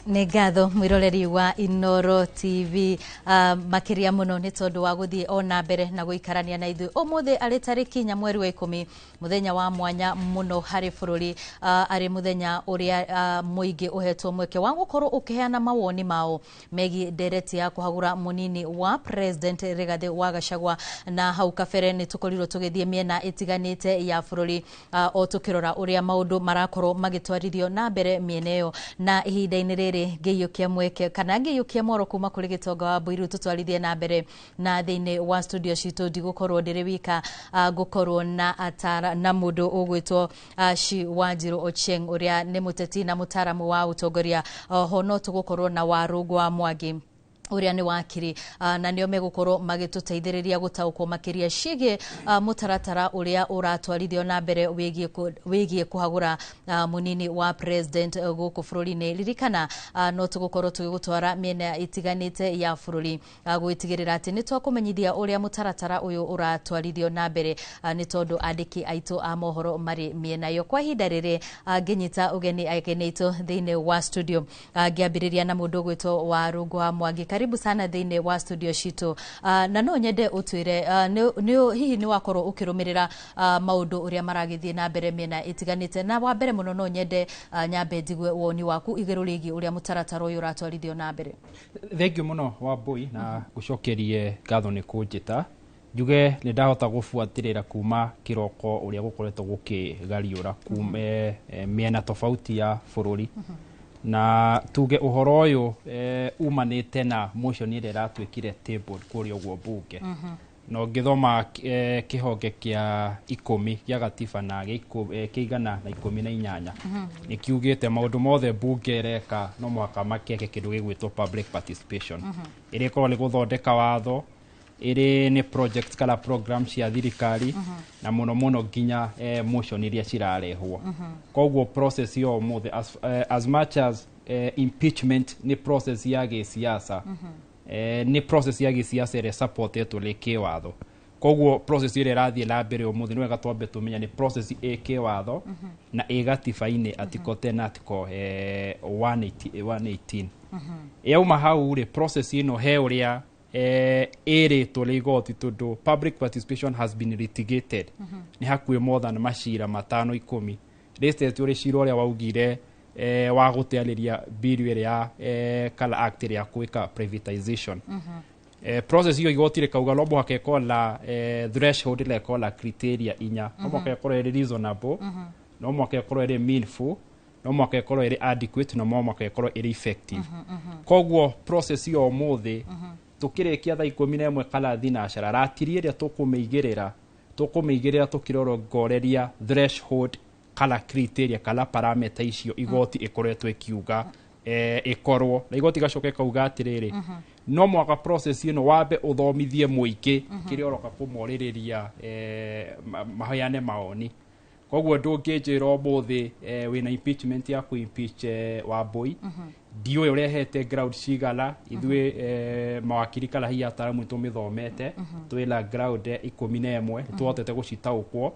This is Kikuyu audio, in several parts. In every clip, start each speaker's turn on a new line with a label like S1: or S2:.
S1: Nĩ ngatho mwĩroreri wa Inoro TV, makĩria mũno nĩ tondũ wa gũthiĩ o na mbere na gũikarania na ithuĩ. Ũmũthĩ arĩ tarĩki 4 mweri wa 10, mũthenya wa mwanya mũno harĩ bũrũri, arĩ mũthenya ũrĩa mũingĩ ũhetwo mweke wa gũkorwo ũkĩheana mawoni mao megiĩ ndereti ya kũhagũra mũnini wa President Rigathĩ wa Gachagua. Na hau kabere nĩ tũkorirwo tũgĩthiĩ mĩena ĩtiganĩte ya bũrũri, o tũkĩrora ũrĩa maũndũ marakorwo magĩtwarithio na mbere mĩena ĩyo. Na ihinda-inĩ rĩrĩ ngĩiyũkia mweke kana ngĩiyũkia mworo kuma kũrĩ Gĩtonga wa Mbũiru tũtwarithie na mbere. Na thĩinĩ wa studio citũ ndigũkorwo ndĩrĩ wika, ngũkorwo na atara na mũndũ ũgwĩtwo Shi Wanjirũ Ochieng, ũrĩa nĩ mũteti na mũtaramu wa ũtongoria. Oho no tũgũkorwo na Warũngũ wa Mwangi, ũrĩa nĩ wakiri, na nĩo megũkorwo magĩtũteithĩrĩria gũtaũkwo makĩria ciĩgiĩ mũtaratara ũrĩa ũratwarithio na mbere wĩgiĩ kũhagũra mũnini wa president gũkũ bũrũri-inĩ. Ririkana, no tũgũkorwo tũgĩgũtwara mĩena ĩtiganĩte ya bũrũri, gwĩtigĩrĩra atĩ nĩ twakũmenyithia ũrĩa mũtaratara ũyũ ũratwarithio na mbere, nĩ tondũ andĩki aitũ a mohoro marĩ mĩena ĩyo. Kwa ihinda rĩrĩ, ngĩnyita ũgeni ageni aitũ thĩinĩ wa studio, ngĩambĩrĩria na mũndũ ũgwĩtwo Warũngũ wa Mwangi. Karibu sana thĩinĩ wa studio citũ, na no nyende ũtwĩre, hihi nĩ wakorwo ũkĩrũmĩrĩra maũndũ ũrĩa maragĩthiĩ na mbere mĩena ĩtiganĩte? Na wa mbere mũno no nyende nyambe njigue woni waku igũrũ rĩgiĩ ũrĩa mũtaratara ũyũ ũratwarithio na mbere.
S2: Thengiũ mũno Wambui, na gũcokerie ngatho nĩ kũnjĩta. Njuge nĩ ndahota gũbuatĩrĩra kuma kĩroko ũrĩa gũkoretwo gũkĩgariũra kuma mĩena tofauti ya bũrũri, na tuge ũhoro ũyũ umanĩte na motion ĩrĩa ĩratuĩkire tabled kũrĩa ũguo mbunge. Na ũngĩthoma kĩhonge kĩa 10 gĩa gatiba na gĩa 118, nĩ kiugĩte maũndũ mothe mbunge ĩreka no mũhaka makeke kĩndũ gĩgwĩtwo public participation, ĩrĩa ĩkorwo nĩ gũthondeka watho, ĩrĩ nĩ project kana program cia thirikari, na mũno mũno nginya motion iria cirarehwo. Koguo process ya ũmũthĩ, as much as impeachment nĩ process ya gĩsiasa, nĩ process ya gĩsiasa ĩrĩa supportetwo nĩ kĩwatho. Koguo process ĩrĩa ĩrathiĩ na mbere ũmũthĩ, nĩ wega twambe tũmenye nĩ process ĩ kĩwatho na ĩ gatiba-inĩ, article 10, article 180, 118. Yauma hau rĩ, process ĩno he ũrĩa ĩrĩtwo nĩ igoti, tondũ public participation has been litigated nĩ hakuhĩ more than macira 5 10 rĩtetwo rĩ cira ũrĩa waugire wa gũteanĩria bill ĩrĩa ya kana act ĩrĩa ya gwĩka privatization. Process iyo igoti rĩkauga no mũhaka ĩkorwo na threshold na ĩkorwo na criteria 4. No mũhaka ĩkorwo ĩrĩ reasonable, no mũhaka ĩkorwo ĩrĩ meaningful, no mũhaka ĩkorwo ĩrĩ adequate, na no mũhaka ĩkorwo ĩrĩ effective. Koguo process iyo ũmũthĩ tũkĩrĩkia thaa 11 kana thinacara, ratiri ĩrĩa tũkũmĩigĩrĩra tũkĩrorongoreria threshold kana criteria kana parameter icio igoti ĩkoretwo ĩkiuga ĩkorwo na igoti gacoka ĩkauga atĩrĩrĩ, no mwaka process ĩno wambe ũthomithie mũingĩ kĩrĩa ũroka kũmorĩrĩria, maheane maoni. Koguo ndũngĩnjĩra ũmũthĩ wĩna impeachment ya kũ-impeach Wambui, ndiũĩ ũrehete ground cigana. Ithuĩ mawakiri kana hihi ataramu nĩ tũmĩthomete, twĩna ground 11 nĩ tũhotete gũcitaũkwo.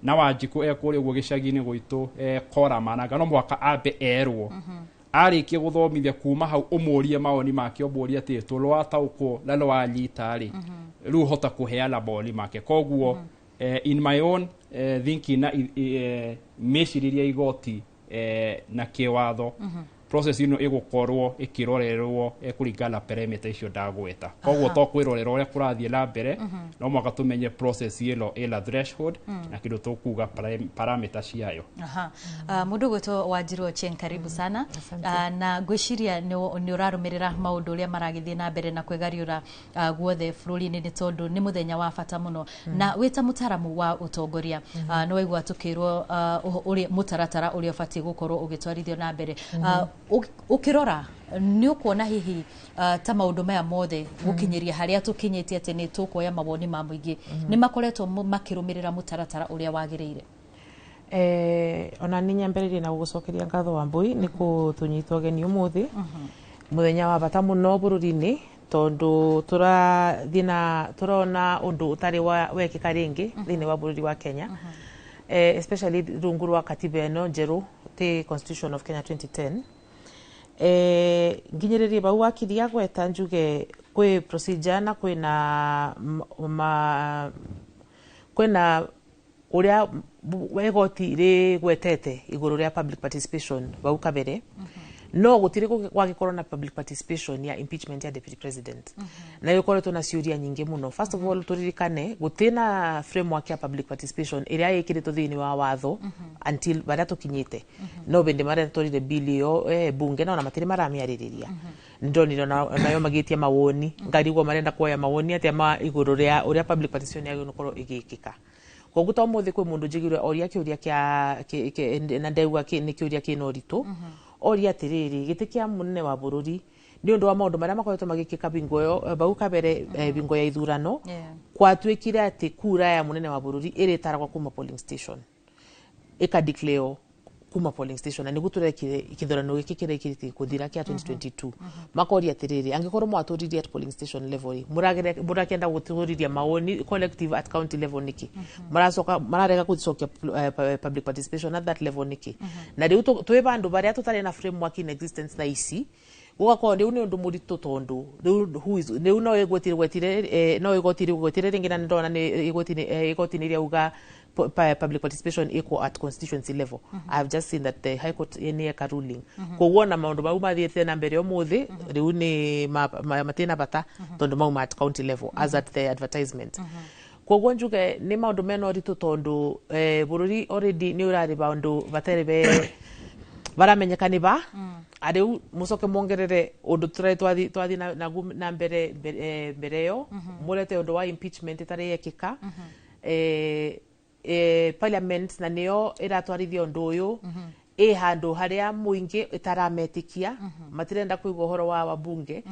S2: Na Wanjikũ ekũrĩa ũguo gĩcagi-inĩ gwitũ, kora mananga, no mũhaka ambe erwo. Arĩkia gũthomithia, kuma hau ũmũrie mawoni make, ũmũrie atĩ tũ wataũkwo na nĩ wanyita rĩ, rĩu hota kũheana mawoni make. Koguo in my own thinking na mĩcirĩrie igoti na kĩwatho, process ĩno ĩgũkorwo ĩkĩrorerwo kũringana na perimeter icio ndagweta. Koguo to kwĩrorera ũrĩa kũrathiĩ na mbere, no mũhaka tũmenye process ĩno ĩna threshold na kĩndũ tũkuga parameter ciayo.
S1: Aha. Mũndũ gwĩtwo Wanjirũ Ochieng, karibu sana. Na ngwĩciria nĩ ũrarũmĩrĩra maũndũ ũrĩa maragĩthiĩ na mbere na kwĩgariũra guothe bũrũri-inĩ, nĩ tondũ nĩ mũthenya wa bata mũno. Na wĩ ta mũtaramu wa ũtongoria, nĩ waigua tũkĩrwo ũrĩa mũtaratara ũrĩa ũbatiĩ gũkorwo ũgĩtwarithio na mbere. Ũkĩrora nĩ ũkuona hihi ta maũndũ maya mothe gũkinyĩria harĩa tũkinyĩtie atĩ nĩ tũkuoya mawoni ma mũingĩ, nĩ makoretwo makĩrũmĩrĩra mũtaratara ũrĩa wagĩrĩire?
S3: Ona nĩ nyambĩrĩrie na gũgũcokeria ngatho Wambui nĩ kũtũnyita ũgeni ũmũthĩ, mũthenya wa bata mũno bũrũri-inĩ, tondũ tũrathiĩ na tũrona ũndũ ũtarĩ wekĩka rĩngĩ thĩinĩ wa bũrũri wa Kenya, especially rungu rwa katiba ĩno njerũ, the Constitution of Kenya 2010. Nginyĩrĩrie bau wakiri agweta njuge kwĩ procedure na kwĩna kwĩna ũrĩa igoti rĩgwetete igũrũ rĩa public participation bau kabere, no gũtirĩ gwagĩkorwo na public participation ya impeachment ya deputy president, na ĩkoretwo na ciũria nyingĩ mũno. First of all, tũririkane gũtirĩ na framework ya public participation ĩrĩa ĩkĩrĩtwo thĩinĩ wa watho until barĩa tũkinyĩte, no bĩndĩ maretwarire bill ĩyo bunge na ona matirĩ maramĩarĩrĩria. Nĩndonire nayo magĩtia mawoni, ngarigwo marenda kuoya mawoni atĩa ma igũrũ rĩa ũrĩa public participation yagĩrĩirwo gũkorwo ĩgĩkĩka. Koguo ta ũmũthĩ kwĩ mũndũ njiguire oria kĩũria kĩa na ndauga nĩ kĩũria kĩna ũritũ, oria atĩrĩrĩ, gĩtĩ kĩa mũnene wa bũrũri nĩ ũndũ wa maũndũ marĩa makoretwo magĩkĩka bingo ĩyo bau kabere, bingo ya ithurano, gwatuĩkire atĩ kura ya mũnene wa bũrũri ĩrĩtaragwo kuma polling station, ĩkadeclare kuma polling station, na nĩguo tũrekire kĩthurano gĩkĩ kĩrekĩrĩtie kũthira kĩa 2022. Makoria atĩrĩrĩ, angĩkorwo mwatũririe at polling station level rĩ, mũrakĩenda gũtũriria mawoni collective at county level nĩkĩ? Maracoka mararega gũcokia public participation at that level nĩkĩ? Na rĩu twĩ bandũ barĩa tũtarĩ na framework in existence thaa ici, gũgakorwo rĩu nĩ ũndũ mũritũ, tondũ rĩu who is rĩu no igoti rĩgwetire, no igoti rĩgwetire rĩngĩ, na nĩndona nĩ igoti-inĩ rĩauga public participation equal at constituency level. I have just seen that the High Court nĩ eka ruling. Koguo na maũndũ mau mathiĩte na mbere ũmũthĩ rĩu nĩ matirĩ bata, tondũ mauma at county level as at the advertisement. Koguo njuge nĩ maũndũ mena ũritũ, tondũ bũrũri already nĩ ũrarĩ bandũ batarĩ be baramenyeka nĩ ba arĩu, mũcoke mwongerere ũndũ tũrarĩ twathi na mbere mbere ĩyo, mũrete ũndũ wa impeachment ĩtarĩ yekĩka parliament, na nĩyo ĩratwarithia ũndũ ũyũ ĩ handũ harĩa mũingĩ ĩtarametĩkia, matirenda kũigua ũhoro wa wabunge,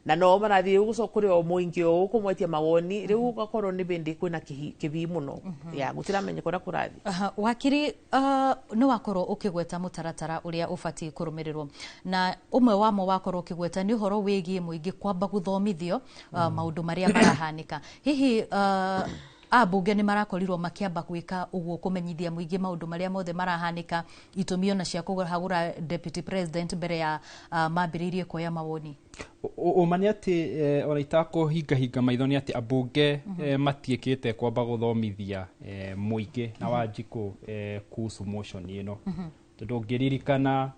S3: na no marathiĩ gũcoka kũrĩ o mũingĩ ũũ kũmwetia mawoni. Rĩu gũgakorwo nĩ bĩndĩ kwĩna kĩbii mũno ya gũtiramenyeka ũrĩa kũrathiĩ.
S1: Aha, wakiri, nĩ wakorwo ũkĩgweta mũtaratara ũrĩa ũbatiĩ kũrũmĩrĩrwo, na ũmwe wamo wakorwo ũkĩgweta nĩ ũhoro wĩgiĩ mũingĩ kwamba gũthomithio maũndũ marĩa marahanĩka. Hihi ambunge nĩ marakorirwo makĩamba gwĩka ũguo, kũmenyithia mũingĩ maũndũ marĩa mothe marahanĩka, itũmi ona cia kũhagũra deputy president mbere ya mambĩrĩirie kuoya mawoni?
S2: Ũma nĩ atĩ ona itakũhingahinga maitho nĩ atĩ ambunge matiĩkĩte kwamba gũthomithia mũingĩ na Wanjikũ kuhusu motion ĩno, tondũ ũngĩririkana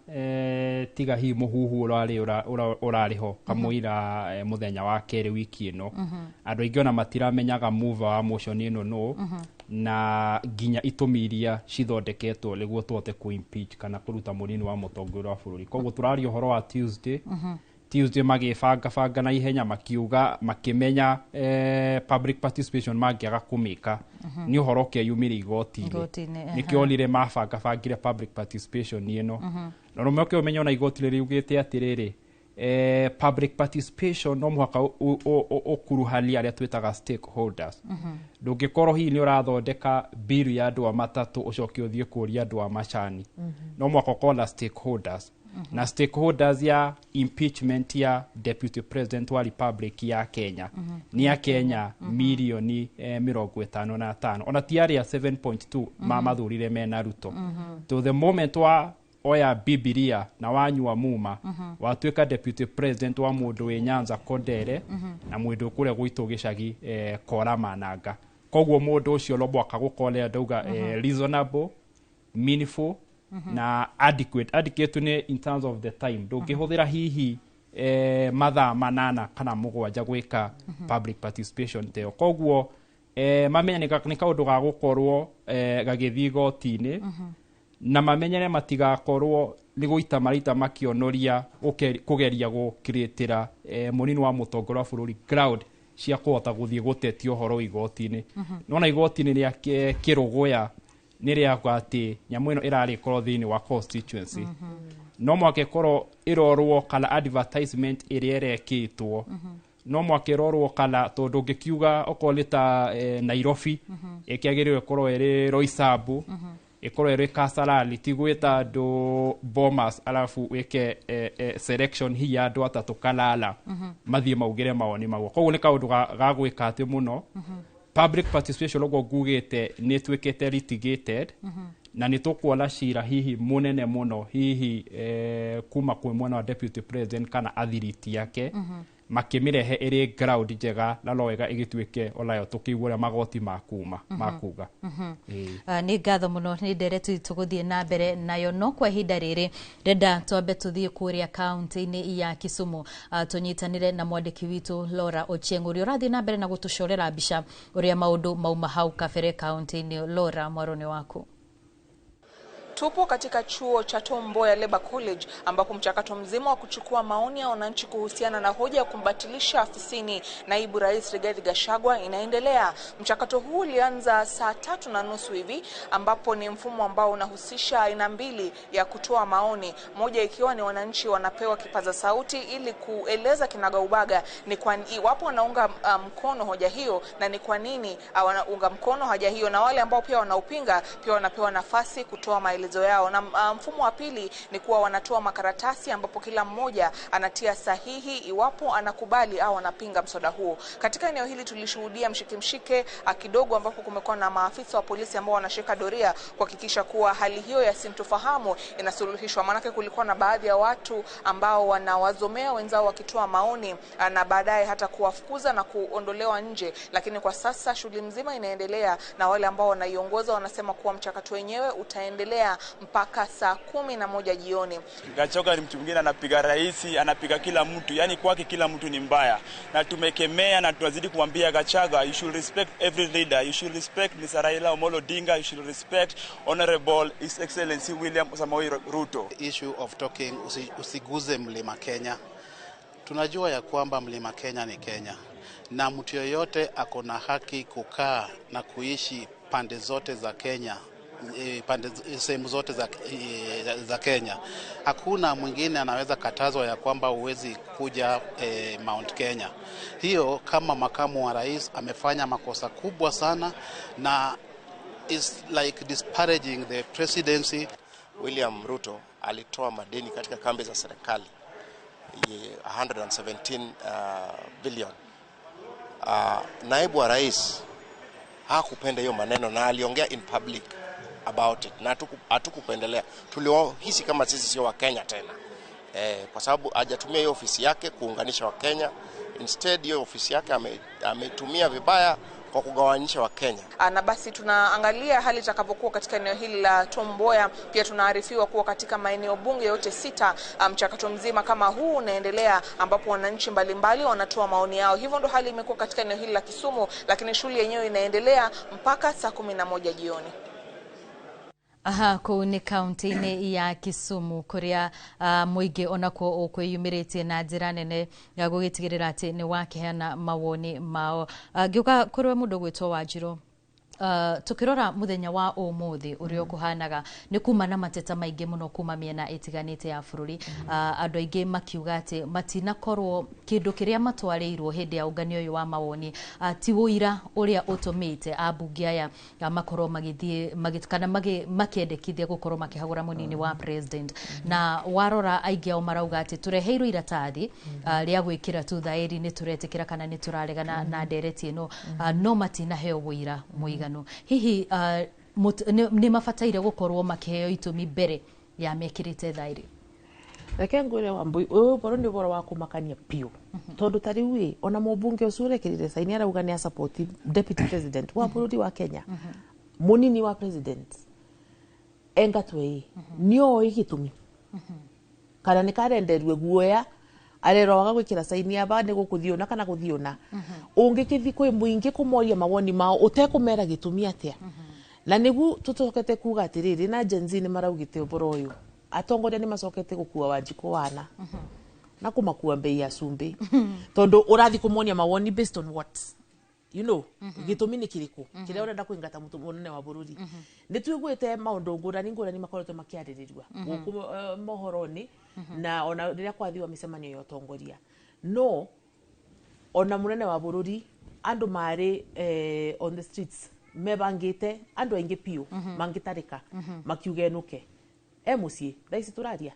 S2: tiga hihi mũhuhu ũrarĩ ũrarĩ ho kamũira mũthenya wa kerĩ wiki ĩno, andũ aingĩ ona matiramenyaga mover wa motion ĩno nũ, na nginya itũmi iria cithondeketwo nĩguo tũhote kũ-impeach kana kũruta mũnini wa mũtongoria wa bũrũri. Koguo tũraria ũhoro wa Tuesday. Tuesday magĩbanga banga na ihenya, makiuga makĩmenya public participation mangĩaga kũmĩka nĩ ũhoro ũkeyumĩria igoti-inĩ.
S1: Igoti-inĩ.
S2: Nĩkĩo onire mabangabangire public participation ĩno, na rũme ũkĩũmenya ona igoti rĩriugĩte atĩrĩrĩ, public participation no mũhaka ũkuruhanie arĩa twĩtaga stakeholders. Ndũngĩkorwo hihi nĩ ũrathondeka bill ya andũ a matatũ ũcoke ũthiĩ kũria andũ a macani. No mũhaka ũkorwo na stakeholders, na stakeholders ya impeachment ya deputy president wa Republic ya Kenya nĩ a Kenya mirioni 55, ona ti arĩa 7.2 mamathurire mena Ruto. To the moment wa oya Bibilia na wanyua muma, watuĩka deputy president wa mũndũ wĩ Nyanza Kondere na mũndũ kũrĩa gwitũ gĩcagi Kora Mananga. Koguo mũndũ ũcio no mũhaka gũkorwo ndauga reasonable, meaningful na adequate. Adequate nĩ in terms of the time, ndũngĩhũthĩra hihi mathaa 8 kana 7 gwĩka public participation teo. Koguo mamenye nĩ kaũndũ ga gũkorwo gagĩthiĩ igoti-inĩ, na mamenyere matigakorwo nĩ gũita maraita makĩonoria kũgeria gũkirĩtĩra mũnini wa mũtongoria wa bũrũri ground cia kũhota gũthiĩ gũtetia ũhoro igoti-inĩ. Nona igoti-inĩ rĩa Kĩrũgũya nĩ rĩauga atĩ nyamũ ĩno ĩrarĩ ĩkorwo thĩinĩ wa constituency, no mwaka ĩkorwo ĩrorwo kana advertisement ĩrĩa ĩrekĩtwo, no mwaka ĩrorwo kana, tondũ ũngĩkiuga okorwo nĩ ta Nairobi, ĩkĩagĩrĩirwo ĩkorwo ĩrĩ Roysambu, ĩkorwo ĩrĩ Kasarani, ti gwĩta andũ Bomas arabu wĩke selection hihi ya andũ atatũ kana ana mathiĩ maugĩre mawoni maguo. Koguo nĩ kaũndũ ga gwĩka atĩ mũno public participation ũguo ngugĩte nĩ ĩtuĩkĩte litigated. Na nĩ tũkuona cira hihi mũnene mũno hihi kuma kwĩ mwena wa deputy president kana athiriti yake makĩmĩrehe ĩrĩ ground njega, na no wega ĩgĩtuĩke onayo tũkĩigua ũrĩa magoti makuma makuga.
S1: Nĩ ngatho mũno, nĩ ndereti tũgũthiĩ na mbere nayo, no kwa ihinda rĩrĩ ndenda twambe tũthiĩ kũrĩa kaunti-inĩ ya Kisumu, tũnyitanĩre na mwandĩki witũ Laura Ochieng, ũrĩa ũrathiĩ na mbere na gũtũcorera mbica ũrĩa maũndũ mauma hau kabere kaunti-inĩ. Laura, mwaro nĩ waku.
S4: Tupo katika chuo cha Tom Mboya Labour College, ambapo mchakato mzima wa kuchukua maoni ya wananchi kuhusiana na hoja ya kumbatilisha afisini naibu rais Rigathi Gachagua inaendelea. Mchakato huu ulianza saa 3:30 hivi, ambapo ni mfumo ambao unahusisha aina mbili ya kutoa maoni, moja ikiwa ni wananchi wanapewa kipaza sauti ili kueleza kinagaubaga ni kwa iwapo wanaunga mkono hoja hiyo na ni kwa nini wanaunga mkono hoja hiyo, na wale ambao pia wanaupinga pia wanapewa nafasi kutoa maelezo yao. Na mfumo wa pili ni kuwa wanatoa makaratasi ambapo kila mmoja anatia sahihi iwapo anakubali au anapinga mswada huo. Katika eneo hili tulishuhudia mshike mshike kidogo, ambapo kumekuwa na maafisa wa polisi ambao wanashika doria kuhakikisha kuwa hali hiyo ya sintofahamu inasuluhishwa. Maanake kulikuwa na baadhi ya watu ambao wanawazomea wenzao wakitoa maoni na baadaye hata kuwafukuza na kuondolewa nje. Lakini kwa sasa shughuli mzima inaendelea, na wale ambao wanaiongoza wanasema kuwa mchakato wenyewe utaendelea mpaka saa 11 jioni.
S5: Gachagua ni mtu mwingine anapiga rais, anapiga kila mtu, yani kwake kila mtu ni mbaya, na tumekemea na tunazidi kumwambia Gachagua, you should respect every leader, you should respect Mr. Raila Amolo Odinga, you should respect Honorable His Excellency William Samoei Ruto.
S6: Issue of talking usiguze Mlima Kenya. Tunajua ya kwamba Mlima Kenya ni Kenya na mtu yoyote ako na haki kukaa na kuishi pande zote za Kenya, pande sehemu zote za Kenya. Hakuna mwingine anaweza katazwa ya kwamba huwezi kuja Mount Kenya. Hiyo kama makamu wa rais amefanya makosa kubwa sana na is like disparaging the presidency.
S7: William Ruto alitoa madeni katika kambi za serikali 117 billion. Naibu wa rais hakupenda hiyo maneno na aliongea in public about it na hatukupendelea. Tulihisi kama sisi sio Wakenya tena kwa sababu hajatumia hiyo ofisi yake kuunganisha Wakenya. Instead, hiyo ofisi yake ametumia vibaya kwa kugawanyisha Wakenya.
S4: Na basi tunaangalia hali itakavyokuwa katika eneo hili la Tom Mboya. Pia tunaarifiwa kuwa katika maeneo bunge yote sita mchakato mzima kama huu unaendelea, ambapo wananchi mbalimbali wanatoa maoni yao. Hivyo ndo hali imekuwa katika eneo hili la Kisumu, lakini shughuli yenyewe inaendelea mpaka saa 11 jioni.
S1: Aha, kũu nĩ kaunti-inĩ ya Kisumu kũrĩa mũingĩ onakuo ũkwĩyumĩrĩtie na njĩra nene ya gũgĩtigĩrĩra atĩ nĩ wakĩheana mawoni mao. Ngĩũka kũrĩ we mũndũ ũgwĩtwo Wanjirũ, tukirora muthenya wa umuthi uria ukuhanaga ni kuma na mateta maingi muno kuma miena itiganite ya bururi, andu aingi makiuga ati matinakorwo kindu kiria matwariirwo hindi ya unganio uyu wa mawoni ti ũira uria utumite ambunge aya makorwo magithie kana makiendekithia gukorwo makihagura munini wa president. Na warora aingi ao marauga ati tureheirwo iratathi ria gwikira tu thairi ni turetikira kana ni turaregana na ndereti ino, no matinaheo wũira mũiganu. Hihi nĩ mabataire gũkorwo makĩheo itũmi mbere ya mekĩrĩte thairi?
S3: Reke ngwire, Wambui, ũyũ ũhoro nĩ ũhoro wa kũmakania biũ, tondũ ta rĩu ĩ ona mũmbunge ũcio ũrekĩrire saini arauga nĩ support deputy president wa bũrũri wa Kenya, mũnini wa president engatwe ĩ nĩ oĩ gĩtũmi kana nĩ karenderue guoya arerwo waga gwĩkĩra saini aba nĩ gũkũthiĩ ũna kana gũthiĩ ũna. Ũngĩkĩthi kwĩ mũingĩ kũmoria mawoni mao ũtekũmera gĩtũmi atĩa? Na nĩguo tũcokete kuga atĩrĩrĩ, na Gen Z nĩ maraugĩte ũhoro ũyũ, atongoria nĩ macokete gũkua Wanjikũ wana na kũmakua mbei ya cumbĩ, tondũ ũrathi kũmonia mawoni based on what you know, gĩtũmi nĩ kĩrĩkũ kĩrĩa ũrenda kũingata mũnene wa bũrũri. Nĩ tuiguĩte maũndũ ngũrani ngũrani makoretwo makĩarĩrĩrua gũkũ mohoro-inĩ na ona rĩrĩa kwathiwa mĩcemanio ya ũtongoria, no ona mũnene wa bũrũri andũ marĩ on the streets mebangĩte, andũ aingĩ biũ mangĩtarĩka makiuga enũke. E muciĩ thaa ici tũraria,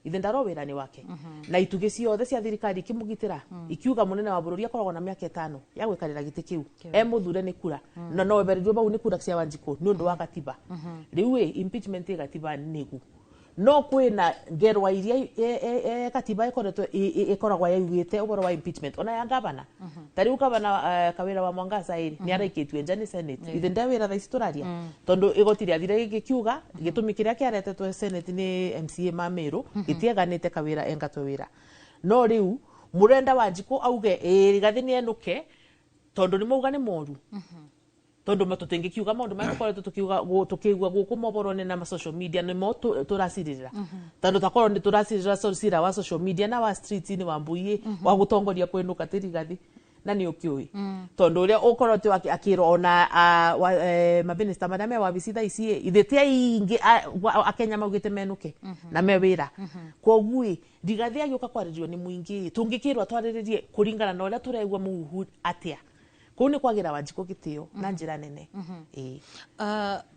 S3: ithe ndaro wĩra-inĩ wake, na itugĩ ciothe cia thirikari ikĩmũgitĩra, ikiuga mũnene wa bũrũri akoragwo na mĩaka 5 ya gũikarĩra gĩtĩ kĩu e mũthure nĩ kura, na no wehererio bau nĩ kura cia Wanjikũ nĩ ũndũ wa gatiba. Rĩu ĩ impeachment ĩ gatiba nĩgu no kwĩna ngerwa iria katiba ĩkoretwo ĩkoragwo yaugĩte ũhoro wa impeachment, ona ya gavana. Ta rĩu gavana Kawĩra wa Mwangaza ĩrĩ nĩ araikĩtio nja nĩ Senate, ithe nde wĩra thaa ici tũraria, tondũ igoti rĩathire gĩkiuga gĩtũmi kĩrĩa kĩaretetwo Senate nĩ MCA ma Meru gĩtieganĩte Kawĩra engatwe wĩra. No rĩu mũrenda Wanjikũ auge ĩ Rigathĩ nĩ enũke, tondũ nĩ mauga nĩ moru, tondu tũtingĩkiuga maũndũ marĩa tũkoretwo tũkiuga tũkĩigua gũkũ mohoro-inĩ na ma social media nĩmo tũracirĩrĩra, tondũ takorwo nĩ tũracirĩrĩra cira wa social media na wa street-inĩ wa mbui wa gũtongoria kwĩnũka ti Rigathi, na nĩ ũkĩũĩ tondũ ũrĩa ũkoretwo akĩrwo ona maminista marĩa me wabici thaa ici ĩ, ithe ti aingĩ akenya maugĩte menũke na me wĩra. Koguo ĩ Rigathi agĩũka kwarĩrio nĩ mũingĩ, tũngĩkĩrwo twarĩrĩrie kũringana na ũrĩa tũraigua mũhuhu atĩa? Kũu nĩ kwagĩra Wanjikũ gĩtĩo na njĩra nene, ĩĩ.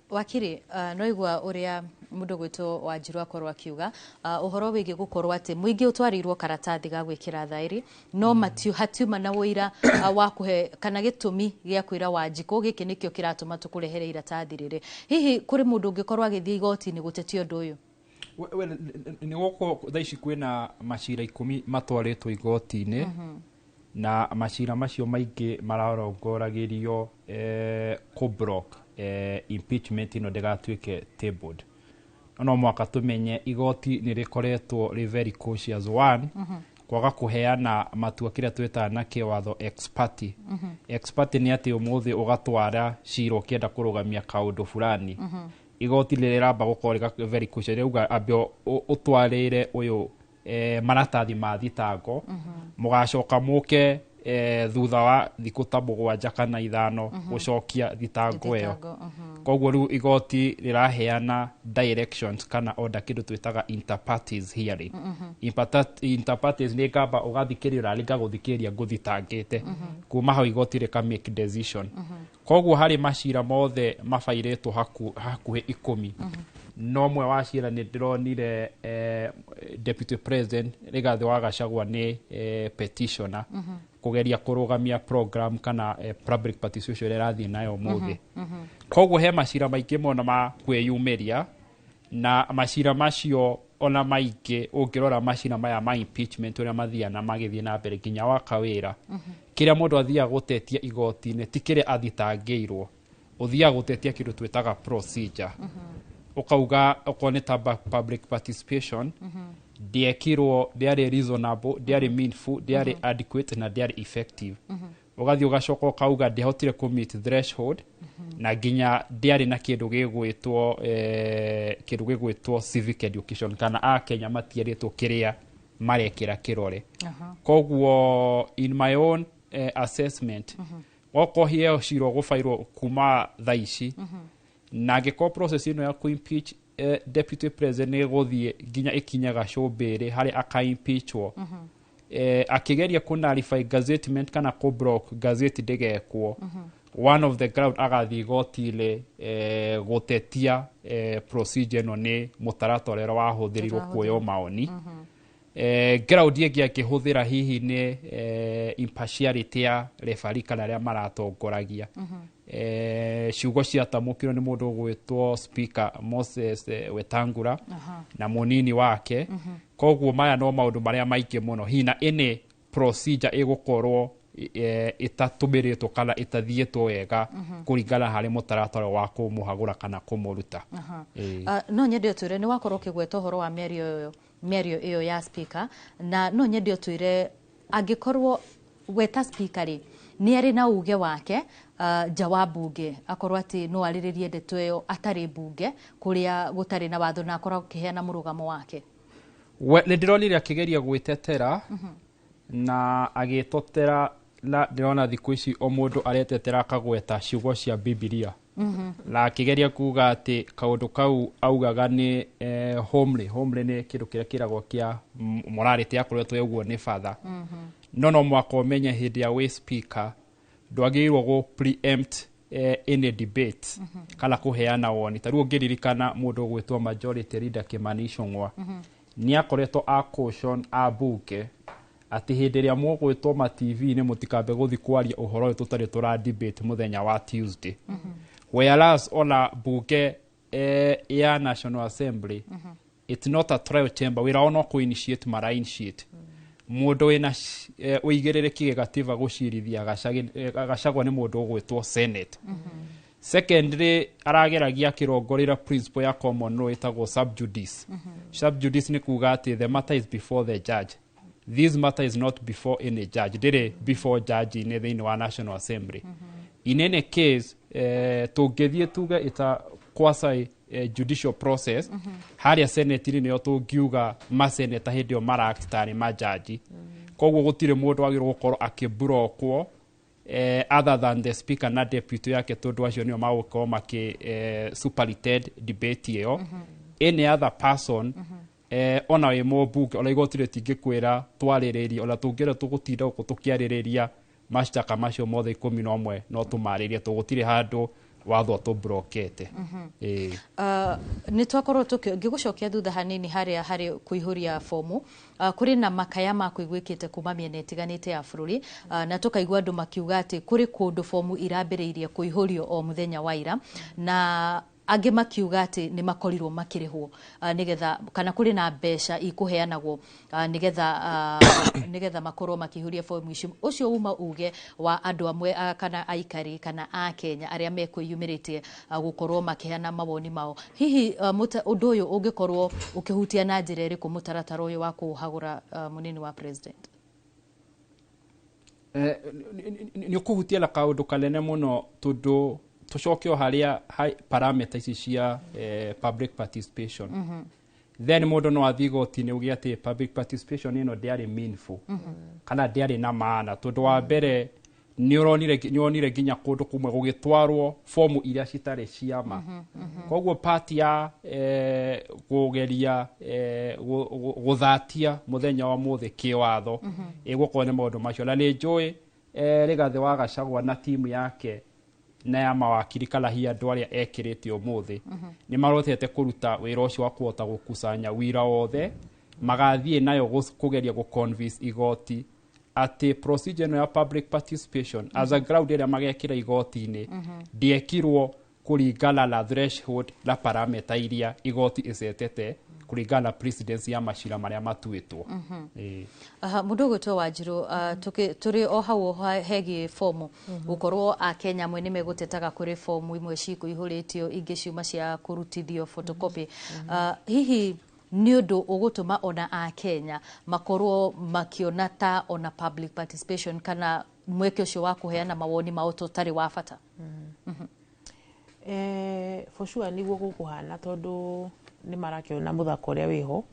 S1: Wakiri, no igua ũrĩa mũndũ gwĩtwo Wanjiru akorwo akiuga ũhoro wĩgiĩ gũkorwo atĩ mũingĩ ũtwarĩirwo karatathi ga gwĩkĩra thaĩri, no matiu hatiuma na ũira wa kũhe kana gĩtũmi gĩa kwĩra Wanjikũ gĩkĩ nĩkĩo kĩratũma tũkũrehere iratathi rĩrĩ. Hihi kũrĩ mũndũ ũngĩkorwo agĩthiĩ igoti-inĩ gũtetia ũndũ ũyũ?
S2: We nĩ gũkũ thaa ici kwĩna macira 10 matwarĩtwo igoti-inĩ, na macira macio maingĩ mararongoragĩrio kũ-block impeachment ĩno ndĩgatuĩke tabled. No mwaka tũmenye igoti nĩ rĩkoretwo rĩ very cautious, one, kwaga kũheana matua kĩrĩa twĩtaga na kĩwatho ex parte. Ex parte nĩ atĩ ũmũthĩ ũgatwara cira ũkĩenda kũrũgamia kaũndũ fulani, igoti rĩramba gũkorwo rĩ very cautious, rĩauga ambe ũtwarĩre ũyũ maratathi ma thitango, mũgacoka mũke thutha wa thikũ ta 7 kana 5 gũcokia thitango ĩyo.
S1: Thitango.
S2: Koguo rĩu igoti rĩraheana directions kana order, kĩndũ twĩtaga inter partes hearing. Inter partes nĩ ngamba ũgathikĩrĩria ũrarĩ ngagũthikĩrĩria ngũthitangĩte, kuma hau igoti rĩka make decision. Koguo harĩ macira mothe mabairĩtwo hakuhĩ 10, no mwe wa cira nĩ ndĩronire Deputy President Rigathĩ wa Gachagua nĩ petitioner kũgeria kũrũgamia program kana public participation ĩrĩa ĩrathiĩ nayo ũmũthĩ. Koguo he macira maingĩ mũno ma kwĩyumĩria, na macira macio ona maingĩ ũngĩrora macira maya ma impeachment ũrĩa mathiaga na magĩthiĩ na mbere nginya wa kawĩra, kĩrĩa mũndũ athiaga gũtetia igoti-inĩ ti kĩrĩa athitangĩirwo, ũthiaga gũtetia kĩndũ twĩtaga procedure. Ũkauga okorwo nĩ ta public participation ndĩekirwo, ndĩarĩ reasonable, ndĩarĩ meaningful, ndĩarĩ adequate na ndĩarĩ effective. Ũgathiĩ ũgacoka ũkauga ndĩahotire kũ meet threshold, na nginya ndĩarĩ na kĩndũ gĩgwĩtwo civic education, kana akenya matierĩtwo kĩrĩa marekĩra kĩrore. Koguo in my own assessment, okorwo hĩo cira ũgũbairwo kuma thaa ici, na angĩkorwo process ĩno ya kũ-impeach deputy president nĩ ĩgũthiĩ nginya ĩkinye gacũmbĩrĩ harĩa aka-impeachwo, akĩgeria kũ nullify gazettement kana kũ block gazette ndĩgekwo, one of the ground agathiĩ igoti-inĩ gũtetia procedure ĩno nĩ mũtaratara ũrĩa wahũthĩrirwo kuoywo maoni. Ground ĩngĩ angĩhũthĩra hihi nĩ impartiality ya referee kana arĩa maratongoragia. Ciugo ciatamũkirwo nĩ mũndũ ũgwĩtwo Speaker Moses Wetangula na mũnini wake. Koguo maya no maũndũ marĩa maingĩ mũno hihi na ĩnĩ procedure ĩgũkorwo ĩtatũmĩrĩtwo kana ĩtathiĩtwo wega kũringana harĩ mũtaratara wa kũmũhagũra kana kũmũruta. Ĩĩ.
S1: No nyende ũtwĩre, nĩ wakorwo ũkĩgweta ũhoro wa mĩario ĩyo ya speaker, na no nyende ũtwĩre angĩkorwo weta speaker rĩ, nĩ arĩ na uge wake nja wa bunge, akorwo atĩ no arĩrĩrie ndeto ĩyo atarĩ bunge kũrĩa gũtarĩ na watho, na akorwo akĩheana mũrũgamo wake?
S2: We nĩ ndĩronire akĩgeria gwĩtetera na agĩtotera, na ndĩrona thikũ ici o mũndũ aretetera akagweta ciugo cia Bibilia, na akĩgeria kuga atĩ kaũndũ kau augaga nĩ homely. Homely nĩ kĩndũ kĩrĩa kĩragwo kĩa morality yakoretwo ũguo nĩ batha, no no mwaka ũmenye hĩndĩ ya wĩ speaker ndwagĩrĩirwo gũ preempt. any debate kana kũheana woni. Ta rĩu ũngĩririkana mũndũ ũgwĩtwo Majority Leader Kimani Ichung'wa nĩ akoretwo a caution ambunge atĩ hĩndĩ ĩrĩa mũgwĩtwo ma TV-inĩ, mũtikambe gũthiĩ kwaria ũhoro ũyũ tũtarĩ tũra debate mũthenya wa Tuesday, whereas ona bunge ya National Assembly, it's not a trial chamber. Wĩra wao no kũ initiate, mara initiate mũndũ wĩna ũigĩrĩrĩki gĩgatiba gũcirithia Gachagua nĩ mũndũ ũgwĩtwo Senate. Secondly, arageragia akĩrongorera principle ya common law ĩtagwo sub judice. Sub judice nĩ kuga atĩ the matter is before the judge. This matter is not before any judge, ndĩrĩ before judge inĩ thĩinĩ wa National Assembly. In any case, tũngĩthiĩ tuge ĩta quasi judicial process harĩa senate-inĩ, nĩyo tũngiuga maseneta hĩndĩ ĩyo mara-act tarĩ majaji. Koguo gũtirĩ mũndũ wagĩrĩirwo gũkorwo akĩburokwo other than the speaker na deputy yake, tondũ acio nĩo magũkorwo makĩ superintend debate ĩyo. Any other person, ona wĩ mũmbunge, ona igoti rĩtingĩkwĩra twarĩrĩrie, ona tũngĩra tũgũtinda gũkũ tũkĩarĩrĩria mashtaka macio mothe 11, no tũmarĩrie tũgũtirĩ handũ watho tũbrokete. Ĩĩ.
S1: Nĩ twakorwo ngĩgũcokia thutha hanini harĩa harĩ kũihũria fomu. Kũrĩ na makaya ma kũiguĩkĩte kuma mĩena ĩtiganĩte ya bũrũri, na tũkaigua andũ makiuga atĩ kũrĩ kũndũ fomu irambĩrĩirie kũihũrio o mũthenya wa ira, na angĩ makiuga atĩ nĩ makorirwo makĩrĩhwo nĩgetha, kana kũrĩ na mbeca ikũheanagwo nĩgetha makorwo makĩihũria fomu icio. Ũcio uma uge wa andũ amwe kana aikari kana a Kenya arĩa mekwĩyumĩrĩtie gũkorwo makĩheana mawoni mao. Hihi ũndũ ũyũ ũngĩkorwo ũkĩhutia na njĩra ĩrĩkũ mũtaratara ũyũ wa kũhagũra mũnini wa president?
S2: Nĩ ũkũhutia na kaũndũ kanene mũno, tondũ tũcoke o harĩa parameter ici cia public participation. Then mũndũ no athiĩ igoti-inĩ uge atĩ public participation ĩno ndĩarĩ meaningful kana ndĩarĩ na maana, tondũ wa mbere nĩ ũronire nginya kũndũ kũmwe gũgĩtwarwo fomu iria citarĩ cia ma. Koguo part ya kũgeria gũthatia mũthenya wa mũthĩ kĩwatho ĩgũkorwo nĩ maũndũ macio. Na nĩ njũĩ Rigathĩ wa Gachagua na timu yake na ya mawakiri kana hihi andũ arĩa ekĩrĩte ũmũthĩ nĩ marotete kũruta wĩra ũcio wa kũhota gũkusanya wira wothe magathiĩ nayo kũgeria gũ-convince igoti atĩ procedure ĩno ya public participation as a ground ĩrĩa magekĩra igoti-inĩ ndĩekirwo kũringana na threshold na parameter iria igoti ĩcetete kũringana na precedence ya macira marĩa matuĩtwo. Ĩĩ.
S1: Aha, mũndũ ũgwĩtwo Wanjirũ, tũrĩ o hau o hegiĩ fomu gũkorwo akenya amwe nĩ megũtetaga kũrĩ fomu imwe cikũihũrĩtio, ingĩ ciuma cia kũrutithio photocopy. Hihi nĩ ũndũ ũgũtũma ona akenya makorwo makĩona ta ona public participation kana mweke ũcio wa kũheana mawoni mao tũtarĩ wa bata?
S3: For sure niguo gũkũhana, tondũ nĩ marakĩona mũthako ũrĩa wĩho.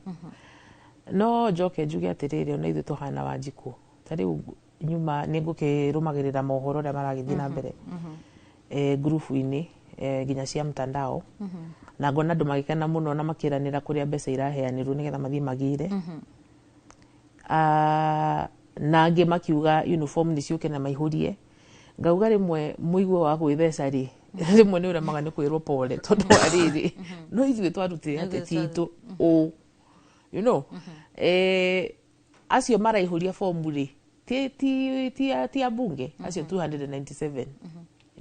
S3: No njoke njuge atĩrĩrĩ, ona ithuĩ tũhana Wanjikũ, ta rĩu nyuma nĩ ngũkĩrũmagĩrĩra mohoro ũrĩa maragĩthiĩ na mbere ngurubu-inĩ nginya cia mtandao, na ngona andũ magĩkena mũno na makĩranĩra kũrĩa mbeca iraheanĩrwo nĩgetha mathiĩ magĩre. Ah, na angĩ makiuga uniform nĩ ciũke na maihũrie. Ngauga rĩmwe mũigua wa gwĩtheca rĩ, rĩmwe nĩ ũremaga nĩ kwĩrwo pole, tondũ wa rĩrĩ, no ithuĩ twarutire ateti itũ ũ acio maraihũria fomu rĩ, ti ambunge acio 297,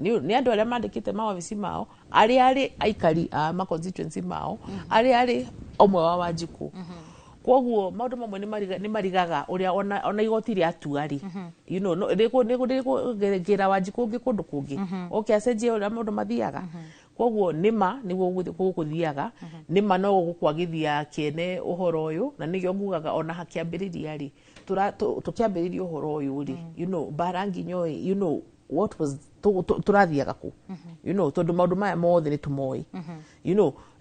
S3: nĩ andũ arĩa mandĩkĩte mawabici mao, arĩa arĩ aikari a ma constituency mao, arĩa arĩ ũmwe wa Wanjikũ. Koguo maũndũ mamwe nĩ marigaga ũrĩa ona igoti rĩatua rĩ, rĩkũgĩra Wanjikũ ũngĩ kũndũ kũngĩ oke acenjie ũrĩa maũndũ mathiaga. Koguo nĩma nĩguo gũkũthiaga, nĩma no gũkwagithia kĩene ũhoro ũyũ. Na nĩkĩo ngugaga ona hakĩambĩrĩria rĩ, tũkĩambĩrĩria ũhoro ũyũ rĩ, mbara nginya ĩ, what was tũrathiaga kũ, tondũ maũndũ maya mothe nĩ tũmoĩ.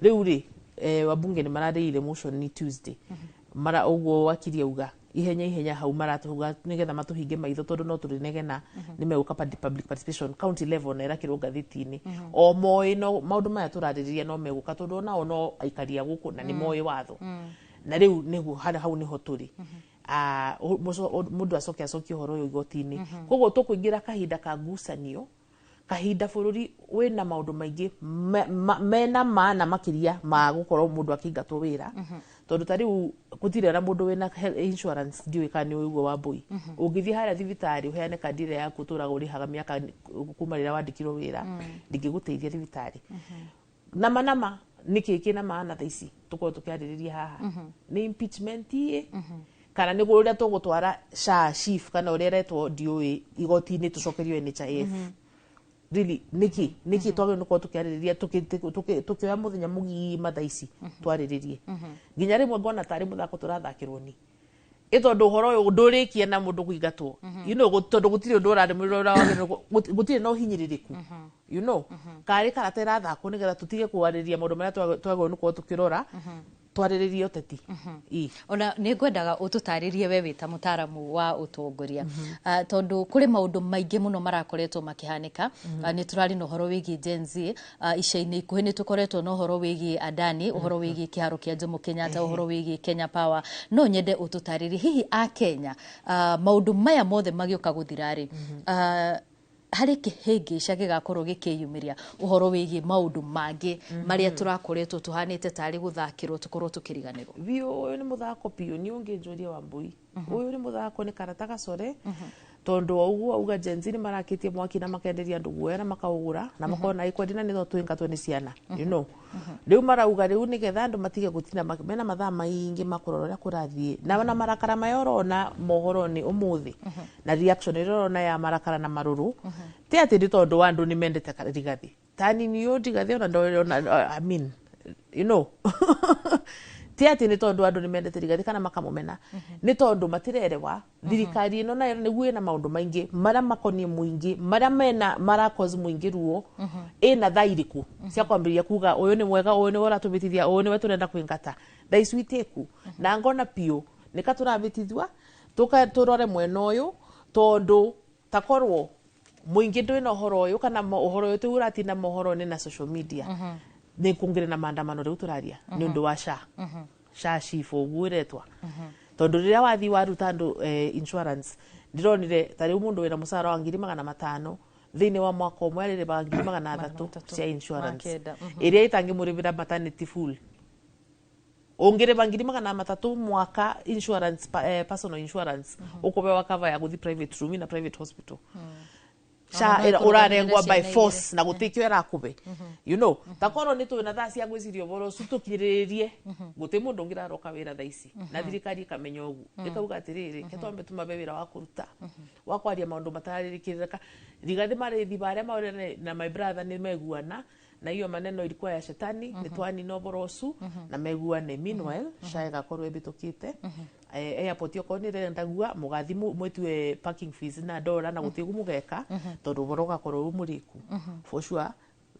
S3: Rĩu rĩ, wabunge nĩ mararĩire motion ni Tuesday mara ũguo wakiri auga ihenya ihenya hau maratũga nigetha matũhinge maitho, tondũ no tũrĩnegena nĩ megũka public participation county level na ĩrakĩrwo ngathĩti-inĩ o moĩ. No maũndũ maya tũrarĩrĩria no megũka, tondũ onao no aikari a gũkũ na nĩ moĩ watho. Na rĩu nĩguo harĩa hau nĩho tũrĩ. Ah, mũndũ acoke acokie ũhoro ũyũ igoti-inĩ. Koguo tũkũingĩra kahinda ka ngucanio Kahinda bũrũri wĩna maũndũ maingĩ mena maana makĩria ma gũkorwo mũndũ akĩingatwo wĩra, tondũ ta rĩu gũtirĩ na mũndũ wĩna health insurance. Ndiũĩ kana nĩ ũiguo, Wambui. Ũngĩthiĩ harĩa thibitarĩ ũheane kandi ĩrĩa yaku ũtũraga ũrĩhaga mĩaka kuma rĩrĩa wandĩkirwo wĩra, ndingĩgũteithia thibitarĩ. Nama nama nĩkĩ kĩna maana thaa ici tũkorwo tũkĩarĩrĩria haha? Nĩ impeachment ĩ kana nĩ ũrĩa tũgũtwara SHA, SHIF, kana ũrĩa ĩretwo ndiũĩ, igoti-inĩ tũcokerio NHIF? Really, nĩkĩ nĩkĩ twagĩrĩirwo nĩ gũkorwo tũkĩarĩrĩria, tũkĩoya mũthenya mũgima thaa ici twarĩrĩrie? Nginya rĩmwe ngona tarĩ mũthako tũrathakĩrwo ni ĩ, tondũ ũhoro ũyũ ndũrĩkie na mũndũ kũingatwo, tondũ gũtirĩ ũndũ ũrarũmĩrĩra ũrĩa wagĩrĩirwo, gũtirĩ na ũhinyĩrĩrĩku, karĩ karata ĩrathakwo nĩgetha tũtige kwarĩrĩria maũndũ marĩa twagĩrĩirwo nĩ gũkorwo tũkĩrora, twarĩrĩrie ũteti. Ĩ.
S1: Ona nĩ ngwendaga ũtũtarĩrie we wĩ ta mũtaaramu wa ũtongoria, tondũ kũrĩ maũndũ maingĩ mũno marakoretwo makĩhanĩka. Nĩ tũrarĩ na ũhoro wĩgiĩ Gen Z, ica-inĩ ikuhĩ nĩ tũkoretwo na ũhoro wĩgiĩ Adani, ũhoro wĩgiĩ kĩharo kĩa Jomo Kenyatta, ũhoro wĩgiĩ Kenya Power. No nyende ũtũtarĩrie hihi a Kenya, maũndũ maya mothe magĩũka gũthira rĩ, harĩ kĩhĩngĩca gĩgakorwo gĩkĩyumĩria ũhoro wĩgiĩ maũndũ mangĩ marĩa tũrakoretwo tũhanĩte tarĩ gũthakĩrwo tũkorwo tũkĩriganĩrwo?
S3: Biũ, ũyũ nĩ mũthako biũ. Niĩ ũngĩnjũria, Wambui, ũyũ nĩ mũthako, nĩ karata gacore, tondũ o ũguo auga Gen Z nĩ marakĩtie mwaki na makenderia andũ guoya na makaũgũra na makona ĩkwendia na nĩ twĩngatwo nĩ ciana, rĩu marauga rĩu nĩgetha andũ matige gũtinda mena mathaa maingĩ ma kũrora ũrĩa kũrathiĩ na marakara maya ũrona mohoro-inĩ ũmũthĩ na reaction ĩrĩa ũrona ya marakara na marũrũ, ti atĩ nĩ tondũ wa andũ nĩ mendete Rigathi tani ni ũyũ Rigathi ona ona, I mean, ti atĩ nĩ tondũ andũ nĩ mendete Rigathi kana makamũmena, nĩ tondũ matirerewa thirikari ĩno nayo nĩguo ĩna maũndũ maingĩ marĩa makoniĩ mũingĩ, marĩa mena mara cause mũingĩ ruo. Ĩna thaa irĩkũ cia kwambĩrĩria kuga ũyũ nĩ mwega, ũyũ nĩwe ũratũbĩtithia, ũyũ nĩwe tũrenda kũingata? Thaa ici itĩku na ngona biũ nĩka tũrabĩtithua tũka tũrore mwena ũyũ, tondũ takorwo mũingĩ ndwĩna ũhoro ũyũ kana ũhoro ũyũ tũu ũratinda mohoro-inĩ na social media, nĩ kũngĩrĩ na maandamano rĩu tũraria nĩ ũndũ wa SHA, SHA, SHIF ũguo ĩretwa, tondũ rĩrĩa wathiĩ waruta andũ insurance, ndĩronire ta rĩu mũndũ wĩna mũcara wa 500,000 thĩinĩ wa mwaka ũmwe arĩrĩbaga 300,000 cia insurance
S1: 900.
S3: Ĩrĩa ĩtangĩmũrĩbĩra maternity full. Ũngĩrĩba 300,000 mwaka insurance, personal insurance, ũkũbewa cover ya gũthi private room na private hospital. SHA
S1: Ona no
S3: ũrarengwa by
S1: ĩkũrũgamĩrĩre ciana.
S3: force na gũtikĩo ĩrakũbe, takorwo nĩ twĩna thaa cia gwĩciria ũhoro ũcio tũkirĩrĩrie, gũtĩ mũndũ ũngĩraroka wĩra thaa ici, na thirikari ĩkamenya ũguo, ĩkauga atĩrĩrĩ, ke twambe tũmabe wĩra wa kũruta wa kwaria maũndũ matarĩkĩrĩka. Rigathi marĩthi barĩa maũrĩa na my brother nĩ meguana na hiyo maneno ilikuwa ya shetani, nĩ twanina ũhoro ũcio na meguane. Meanwhile, SHA ĩgakorwo ĩbĩtũkĩte. Airport okorwo nĩ ĩrendagua mũgathi mwĩtue parking fees na ndora na gũtirĩ mũgeka, tondũ ũhoro ũgakorwo wĩ mũrĩku for sure.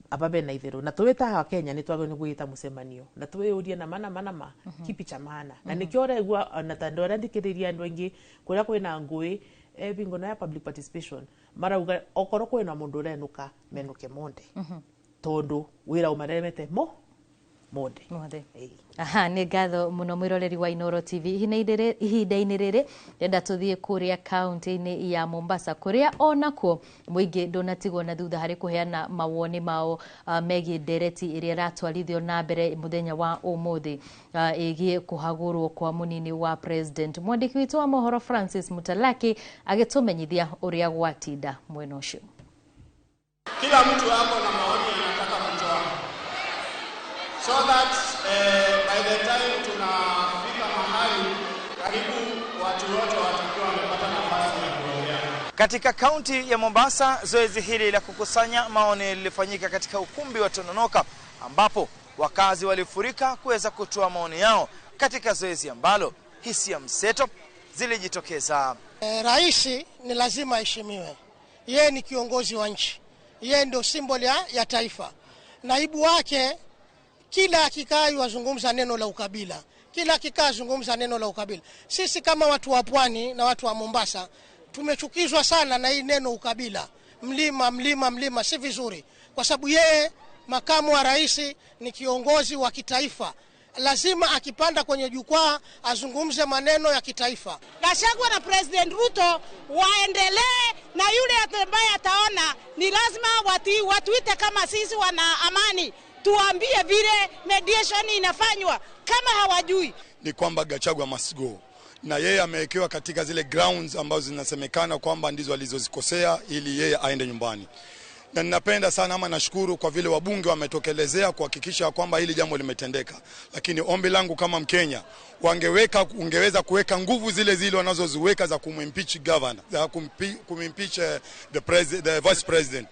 S3: Aba bena itherũ na twĩ ta Kenya nĩ twagĩrĩirwo nĩ gwĩta mũcemanio na twĩyũrie nama nama nama kipi cha maana, na nĩkĩo ũraigua ona ta andũ arĩa thikĩrĩria andũ aingĩ kũrĩa kwĩna ngũĩ, bingo na ya public participation, marauga okorwo kwĩna mũndũ ũrenũka menũke monde, tondũ wĩra ũmaremete mo monde.
S1: Mothe.
S3: Ĩĩ.
S1: Aha, nĩ ngatho mũno mwĩroreri wa Inooro TV. Ihinda-inĩ rĩrĩ ndĩrenda tũthiĩ kũrĩa kaunti-inĩ ya Mombasa, kũrĩa onakuo mũingĩ ndũnatigwo na thutha harĩ kũheana mawoni mao megiĩ ndereti ĩrĩa ĩratwarithio na mbere mũthenya wa ũmũthĩ, ĩgiĩ kũhagũrwo kwa mũnini wa president. Mwandĩki witũ wa mohoro Francis Mutalaki agĩtũmenyithia ũrĩa gwatinda mwena ũcio.
S8: Kila mtu ako na maoni anataka kutoa, so that by the time tunafika mahali, karibu watu wote watakuwa wamepata nafasi ya kuongea.
S5: Katika kaunti ya Mombasa, zoezi hili la kukusanya maoni lilifanyika katika ukumbi wa Tononoka, ambapo wakazi walifurika kuweza kutoa maoni yao katika zoezi ambalo hisia mseto zilijitokeza.
S9: Rais ni lazima aheshimiwe. Yeye ni kiongozi wa nchi, yeye ndio symbol ya taifa. Naibu wake kila akikaa wazungumza neno la ukabila, kila akikaa zungumza neno la ukabila. Sisi kama watu wa pwani na watu wa Mombasa tumechukizwa sana na hii neno ukabila, mlima, mlima, mlima, si vizuri, kwa sababu yeye makamu wa rais ni kiongozi wa kitaifa. Lazima akipanda kwenye jukwaa azungumze maneno ya kitaifa.
S10: Gachagua na President Ruto waendelee, na yule ambaye ataona ni lazima watuite kama sisi wana amani, tuambie vile mediation inafanywa kama hawajui.
S11: Ni kwamba Gachagua must go, na yeye amewekewa katika zile grounds ambazo zinasemekana kwamba ndizo alizozikosea ili yeye aende nyumbani. Na ninapenda sana ama nashukuru kwa vile wabunge wametokelezea kuhakikisha kwamba hili jambo limetendeka. Lakini ombi langu kama Mkenya, ungeweza kuweka nguvu zile zile wanazoziweka za kumimpeach governor, za kumimpeach the vice president,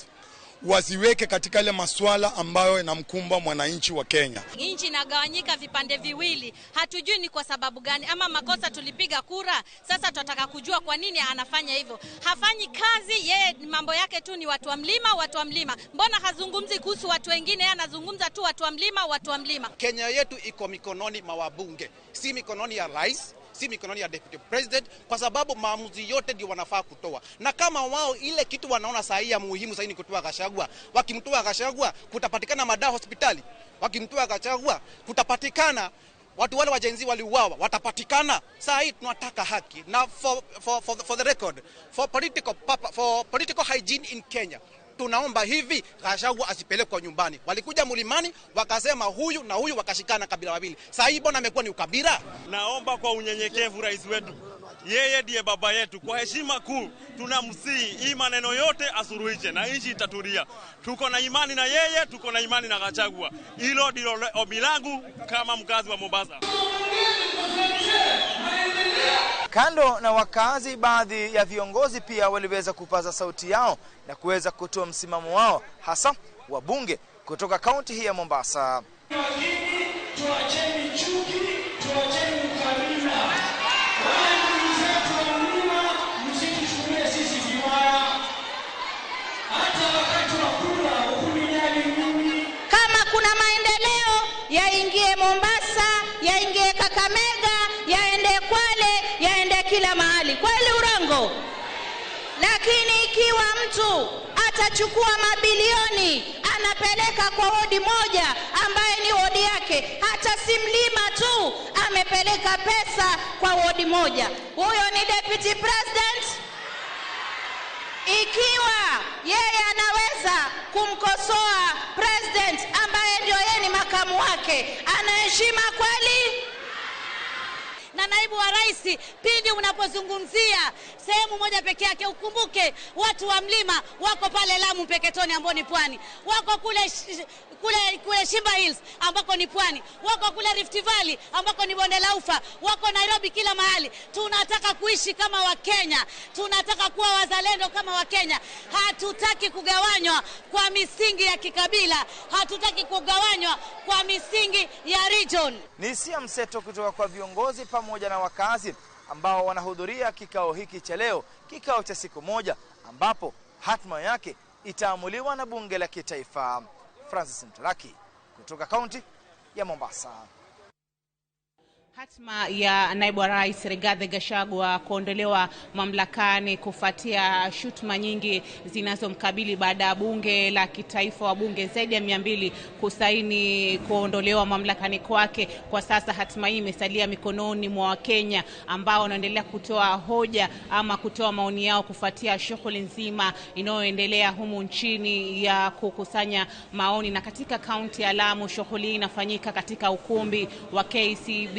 S11: wasiweke katika ile masuala ambayo yanamkumba mwananchi wa Kenya.
S1: Nchi inagawanyika vipande viwili, hatujui ni kwa sababu gani ama makosa tulipiga kura. Sasa tunataka kujua kwa nini anafanya hivyo. Hafanyi kazi yeye, mambo yake tu ni watu wa mlima, watu wa mlima. Mbona hazungumzi kuhusu watu wengine? Yeye anazungumza tu watu wa mlima, watu wa mlima.
S12: Kenya yetu iko mikononi mwa wabunge, si mikononi ya rais, si mikononi ya deputy president, kwa sababu maamuzi yote ndio wanafaa kutoa. Na kama wao ile kitu wanaona sahihi ya muhimu sahihi ni kutoa Gachagua, wakimtoa Gachagua kutapatikana madawa hospitali, wakimtoa Gachagua kutapatikana watu wale wajenzi waliuawa watapatikana. Saa hii tunataka haki. Na for the record, for political hygiene in Kenya, tunaomba hivi Gachagua asipelekwe nyumbani. Walikuja mlimani wakasema huyu na huyu, wakashikana kabila wawili. Saa hii bona amekuwa ni ukabila.
S5: Naomba kwa unyenyekevu rais wetu, yeye ndiye baba yetu, kwa heshima kuu tunamsihi hii maneno yote asuruhishe na nchi itatulia. Tuko na imani na yeye, tuko na imani na Gachagua. Hilo ndilo ombi langu kama mkazi wa Mombasa.
S13: Kando na wakazi, baadhi ya viongozi pia waliweza kupaza sauti yao na kuweza kutoa msimamo wao, hasa wabunge kutoka kaunti hii ya Mombasa.
S14: Tuacheni chuki, tuacheni ukabila. Wale ndugu zetu wa mlima, msituchukulie sisi vibaya. Hata wakati wa kura hukunijali mimi.
S10: Kama kuna maendeleo yaingie Mombasa, yaingie Kakamega, yaende Kwale, yaende kila mahali. Kweli urongo? Lakini ikiwa mtu atachukua mabilioni anapeleka kwa wodi moja ambaye ni wodi yake, hata si mlima tu, amepeleka pesa kwa wodi moja, huyo ni deputy president? Ikiwa yeye anaweza kumkosoa president ambaye ndio yeye ni makamu wake, anaheshima kweli?
S1: Na naibu wa rais, pindi unapozungumzia sehemu moja peke yake, ukumbuke watu wa mlima wako pale Lamu Mpeketoni ambao ni pwani, wako kule Shimba Hills ambako ni pwani, wako kule Rift Valley ambako ni bonde la ufa, wako Nairobi, kila mahali. Tunataka kuishi kama Wakenya, tunataka kuwa wazalendo kama Wakenya. Hatutaki kugawanywa kwa misingi ya kikabila, hatutaki kugawanywa kwa misingi ya region.
S13: Ni hisia mseto kutoka kwa viongozi pamoja na wakazi ambao wanahudhuria kikao hiki cha leo, kikao cha siku moja ambapo hatma yake itaamuliwa na bunge la kitaifa. Francis Mtalaki kutoka kaunti ya Mombasa.
S3: Hatma ya naibu wa rais Rigathi Gachagua kuondolewa mamlakani kufuatia shutuma nyingi zinazomkabili baada ya bunge la kitaifa, wabunge zaidi ya 200 kusaini kuondolewa mamlakani kwake. Kwa sasa hatma hii imesalia mikononi mwa Wakenya ambao wanaendelea kutoa hoja ama kutoa maoni yao kufuatia shughuli nzima inayoendelea humu nchini ya kukusanya maoni. Na katika kaunti ya Lamu shughuli hii inafanyika katika ukumbi wa KCB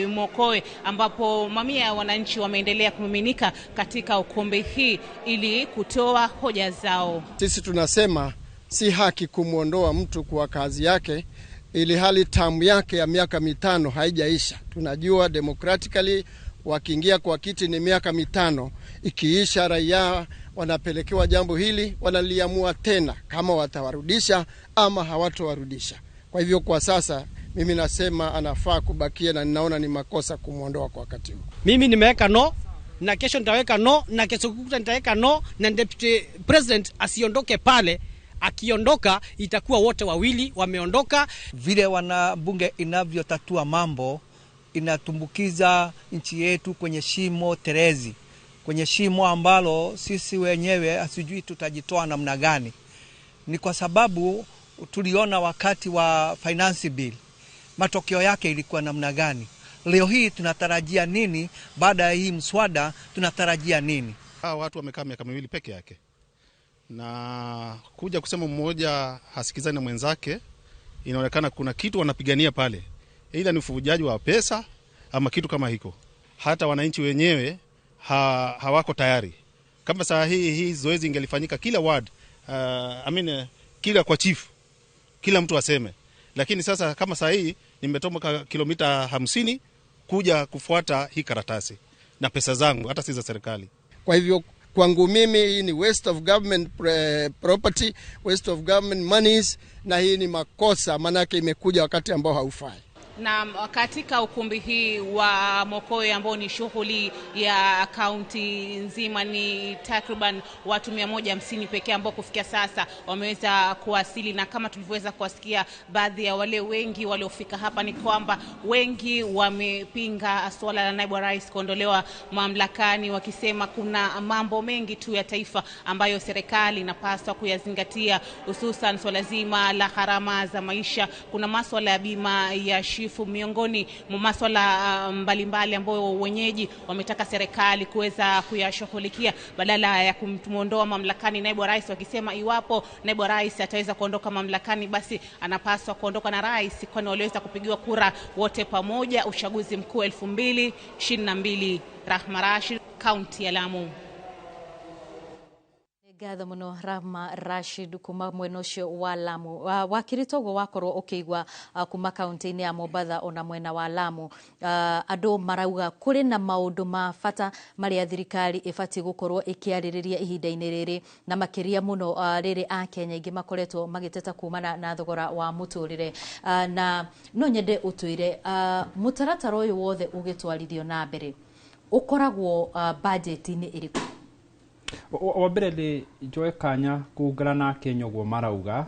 S3: Mokoe, ambapo mamia ya wananchi wameendelea kumiminika katika ukumbi hii ili kutoa hoja zao.
S15: Sisi tunasema si haki kumuondoa mtu kwa kazi yake ili hali tamu yake ya miaka 5 haijaisha. Tunajua democratically wakiingia kwa kiti ni miaka 5, ikiisha raia wanapelekewa jambo hili, wanaliamua tena kama watawarudisha ama hawatowarudisha. Kwa hivyo kwa sasa mimi nasema anafaa kubakia na ninaona ni makosa kumuondoa kwa wakati huu.
S16: Mimi nimeweka no, na kesho nitaweka no, na kesho kutwa nitaweka no, na deputy president asiondoke pale. Akiondoka itakuwa wote wawili wameondoka.
S17: Vile wanabunge inavyotatua mambo inatumbukiza nchi yetu kwenye shimo terezi, kwenye shimo ambalo sisi wenyewe hatujui tutajitoa namna gani. Ni kwa sababu tuliona wakati wa finance bill Matokeo yake ilikuwa namna gani? Leo hii tunatarajia nini? Baada ya hii mswada tunatarajia nini?
S6: Hawa watu wamekaa miaka 2 peke yake, na kuja kusema mmoja hasikizani na mwenzake, inaonekana kuna kitu wanapigania pale, aidha ni ufujaji wa pesa ama kitu kama hiko. Hata wananchi wenyewe hawako tayari. Kama saa hii zoezi ingelifanyika kila ward, kila kwa chief, kila mtu aseme. Lakini sasa kama saa hii nimetoka kilomita 50 kuja kufuata hii karatasi na pesa zangu, hata si za serikali.
S15: Kwa hivyo kwangu mimi hii ni waste of government property, waste of government monies, na hii ni makosa, manake imekuja wakati ambao haufai.
S4: Na katika ukumbi hii wa Mokowe ambao ni shughuli ya kaunti nzima, ni takriban watu 150 pekee ambao kufikia sasa wameweza kuwasili, na kama tulivyoweza kuwasikia baadhi ya wale wengi waliofika hapa ni kwamba wengi wamepinga swala la naibu rais kuondolewa mamlakani, wakisema kuna mambo mengi tu ya taifa ambayo serikali inapaswa kuyazingatia, hususan swala zima la gharama za maisha, kuna masuala ya bima ya shifu, miongoni mwa masuala mbalimbali ambayo wenyeji wametaka serikali kuweza kuyashughulikia badala ya kumuondoa mamlakani naibu rais, wakisema iwapo naibu rais ataweza kuondoka mamlakani basi anapaswa kuondoka na rais, kwani waliweza kupigiwa kura wote pamoja uchaguzi mkuu 2022. Rahma Rashid, kaunti ya Lamu.
S1: Ngatho muno Rahma Rashid kuma mwena ucio wa Lamu. Wakiri toguo wakorwo ukiigua kuma kaunti-inĩ ya Mombatha ona mwena wa Lamu, andũ marauga kũrĩ na maũndũ ma bata marĩa thirikari ĩbatiĩ gũkorwo ĩkĩarĩrĩria ihinda-inĩ rĩrĩ, na makĩria mũno rĩrĩ Akenya aingĩ makoretwo magĩteta kumana na thogora wa mũtũrĩre. Na no nyende ũtwĩre mũtaratara ũyũ wothe ũgĩtwarithio na mbere ũkoragwo budget-inĩ ĩrĩkũ?
S2: Wa mbere nĩ njoe kanya kũungana na Kenya ũguo marauga,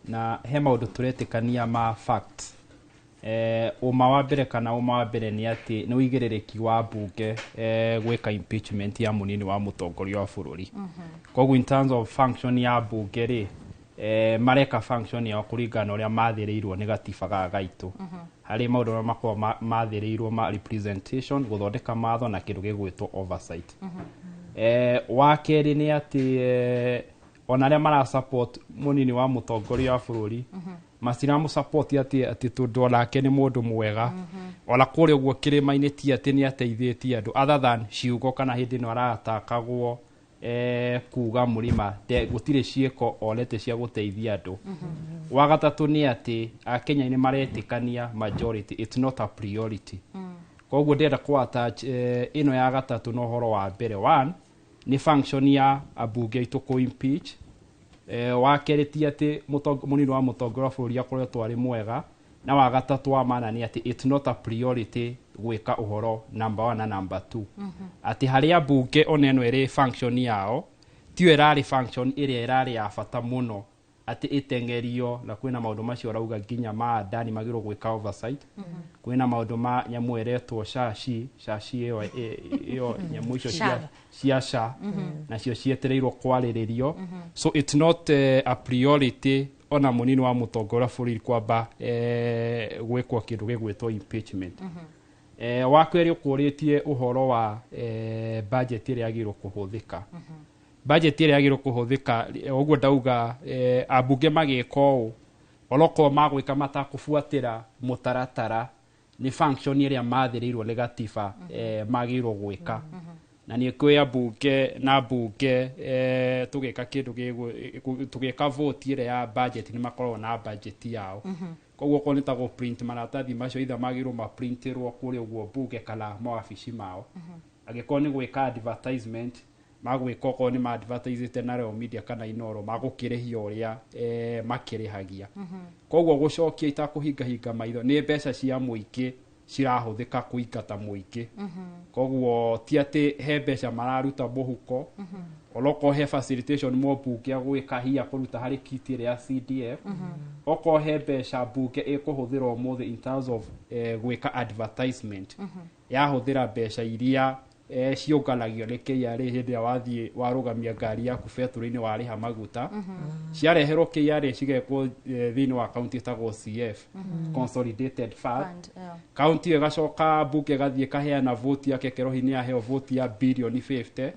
S2: na he maũndũ tũretĩkania ma fact. Ũma wa mbere kana ũma wa mbere nĩ atĩ nĩ ũigĩrĩrĩki wa mbunge gwĩka impeachment ya mũnini wa mũtongoria wa bũrũri. Koguo in terms of function ya mbunge rĩ, mareka function yao kũringana na ũrĩa mathĩrĩirwo nĩ gatiba gaka gaitũ. Harĩ maũndũ marĩa makoragwo mathĩrĩirwo ma representation, gũthondeka matho na kĩndũ gĩgwĩtwo oversight. Wa kerĩ nĩ atĩ ona arĩa mara support mũnini wa mũtongoria wa bũrũri matiramũ-support atĩ tondũ onake nĩ mũndũ mwega, ona kũrĩa ũguo kĩrĩma-inĩ ti atĩ nĩ ateithĩtie andũ other than ciugo kana hĩndĩ ĩno aratakagwo kuga mũrĩma gũtirĩ ciĩko onete cia gũteithia andũ. Wa gatatũ nĩ atĩ Akenya nĩ maretĩkania majority, it's not a priority. Koguo ndĩrenda kũ attach ĩno ya gatatũ na ũhoro wa mbere. One, nĩ function ya ambunge aitũ kũ impeach. Wa kerĩ ti atĩ mũnini wa mũtongoria wa bũrũri akoretwo arĩ mwega, na wa gatatũ wa mana nĩ atĩ it's not a priority gwĩka ũhoro number 1 na number 2. Atĩ harĩa mbunge ona ĩno ĩrĩ function yao tiyo ĩrarĩ function ĩrĩa ĩrarĩ ya bata mũno atĩ ĩteng'erio, na kwĩna maũndũ macio ũrauga nginya ma ndani magĩrĩirwo gwĩka oversight. Kwĩna maũndũ ma nyamũ ĩretwo shashi ĩyo nyamũ icio cia SHA nacio cietereirwo kwarĩrĩrio. So it's not a priority ona mũnini wa mũtongoria bũrũri kwamba gwĩkwo kĩndũ gĩgwĩtwo impeachment. Wa kerĩ ũkũrĩtie ũhoro wa budget ĩrĩa yagĩrĩirwo kũhũthĩka. Budget ĩrĩa yagĩrĩirwo kũhũthĩka ũguo ndauga ambunge magĩka ũũ onokorwo magwĩka matakũbuatĩra mũtaratara nĩ function ĩrĩa mathĩrĩirwo nĩ gatiba magĩrĩirwo gwĩka. Na nĩ kwĩ ambunge na mbunge tũgĩka kĩndũ tũgĩka vote ĩrĩa ya budget nĩ makoragwo na budget yao. Koguo okorwo nĩ ta gũ print maratathi macio either magĩrĩirwo maprintĩrwo kũrĩa ũguo mbunge kana mawabici mao. Angĩkorwo nĩ gwĩka advertisement magwĩka okorwo nĩ ma-advertisĩte na Royal Media kana Inoro magũkĩrĩhia ũrĩa makĩrĩhagia. Koguo gũcokia itakũhingahinga maitho nĩ mbeca cia mũingĩ cirahũthĩka kũingata mũingĩ. Koguo ti atĩ he mbeca mararuta mũhuko, onokorwo he facilitation mũmbunge agwĩka hinya kũruta harĩ kit ĩrĩa ya CDF, okorwo he mbeca mbunge ĩkũhũthĩra ũmũthĩ in terms of gwĩka advertisement, yahũthĩra mbeca iria Ciũnganagio nĩ KRA hĩndĩ ĩrĩa wathiĩ warũgamia ngari yaku betũrũ-inĩ warĩha maguta. Ciareherwo KRA cigekwo thĩinĩ wa kaunti ĩtagwo CF, Consolidated Fund.
S1: Fund, yeah.
S2: Kaunti ĩyo ĩgacoka mbunge ĩgathiĩ ĩkaheana voti yake kerohi nĩ yaheo voti ya birioni 50.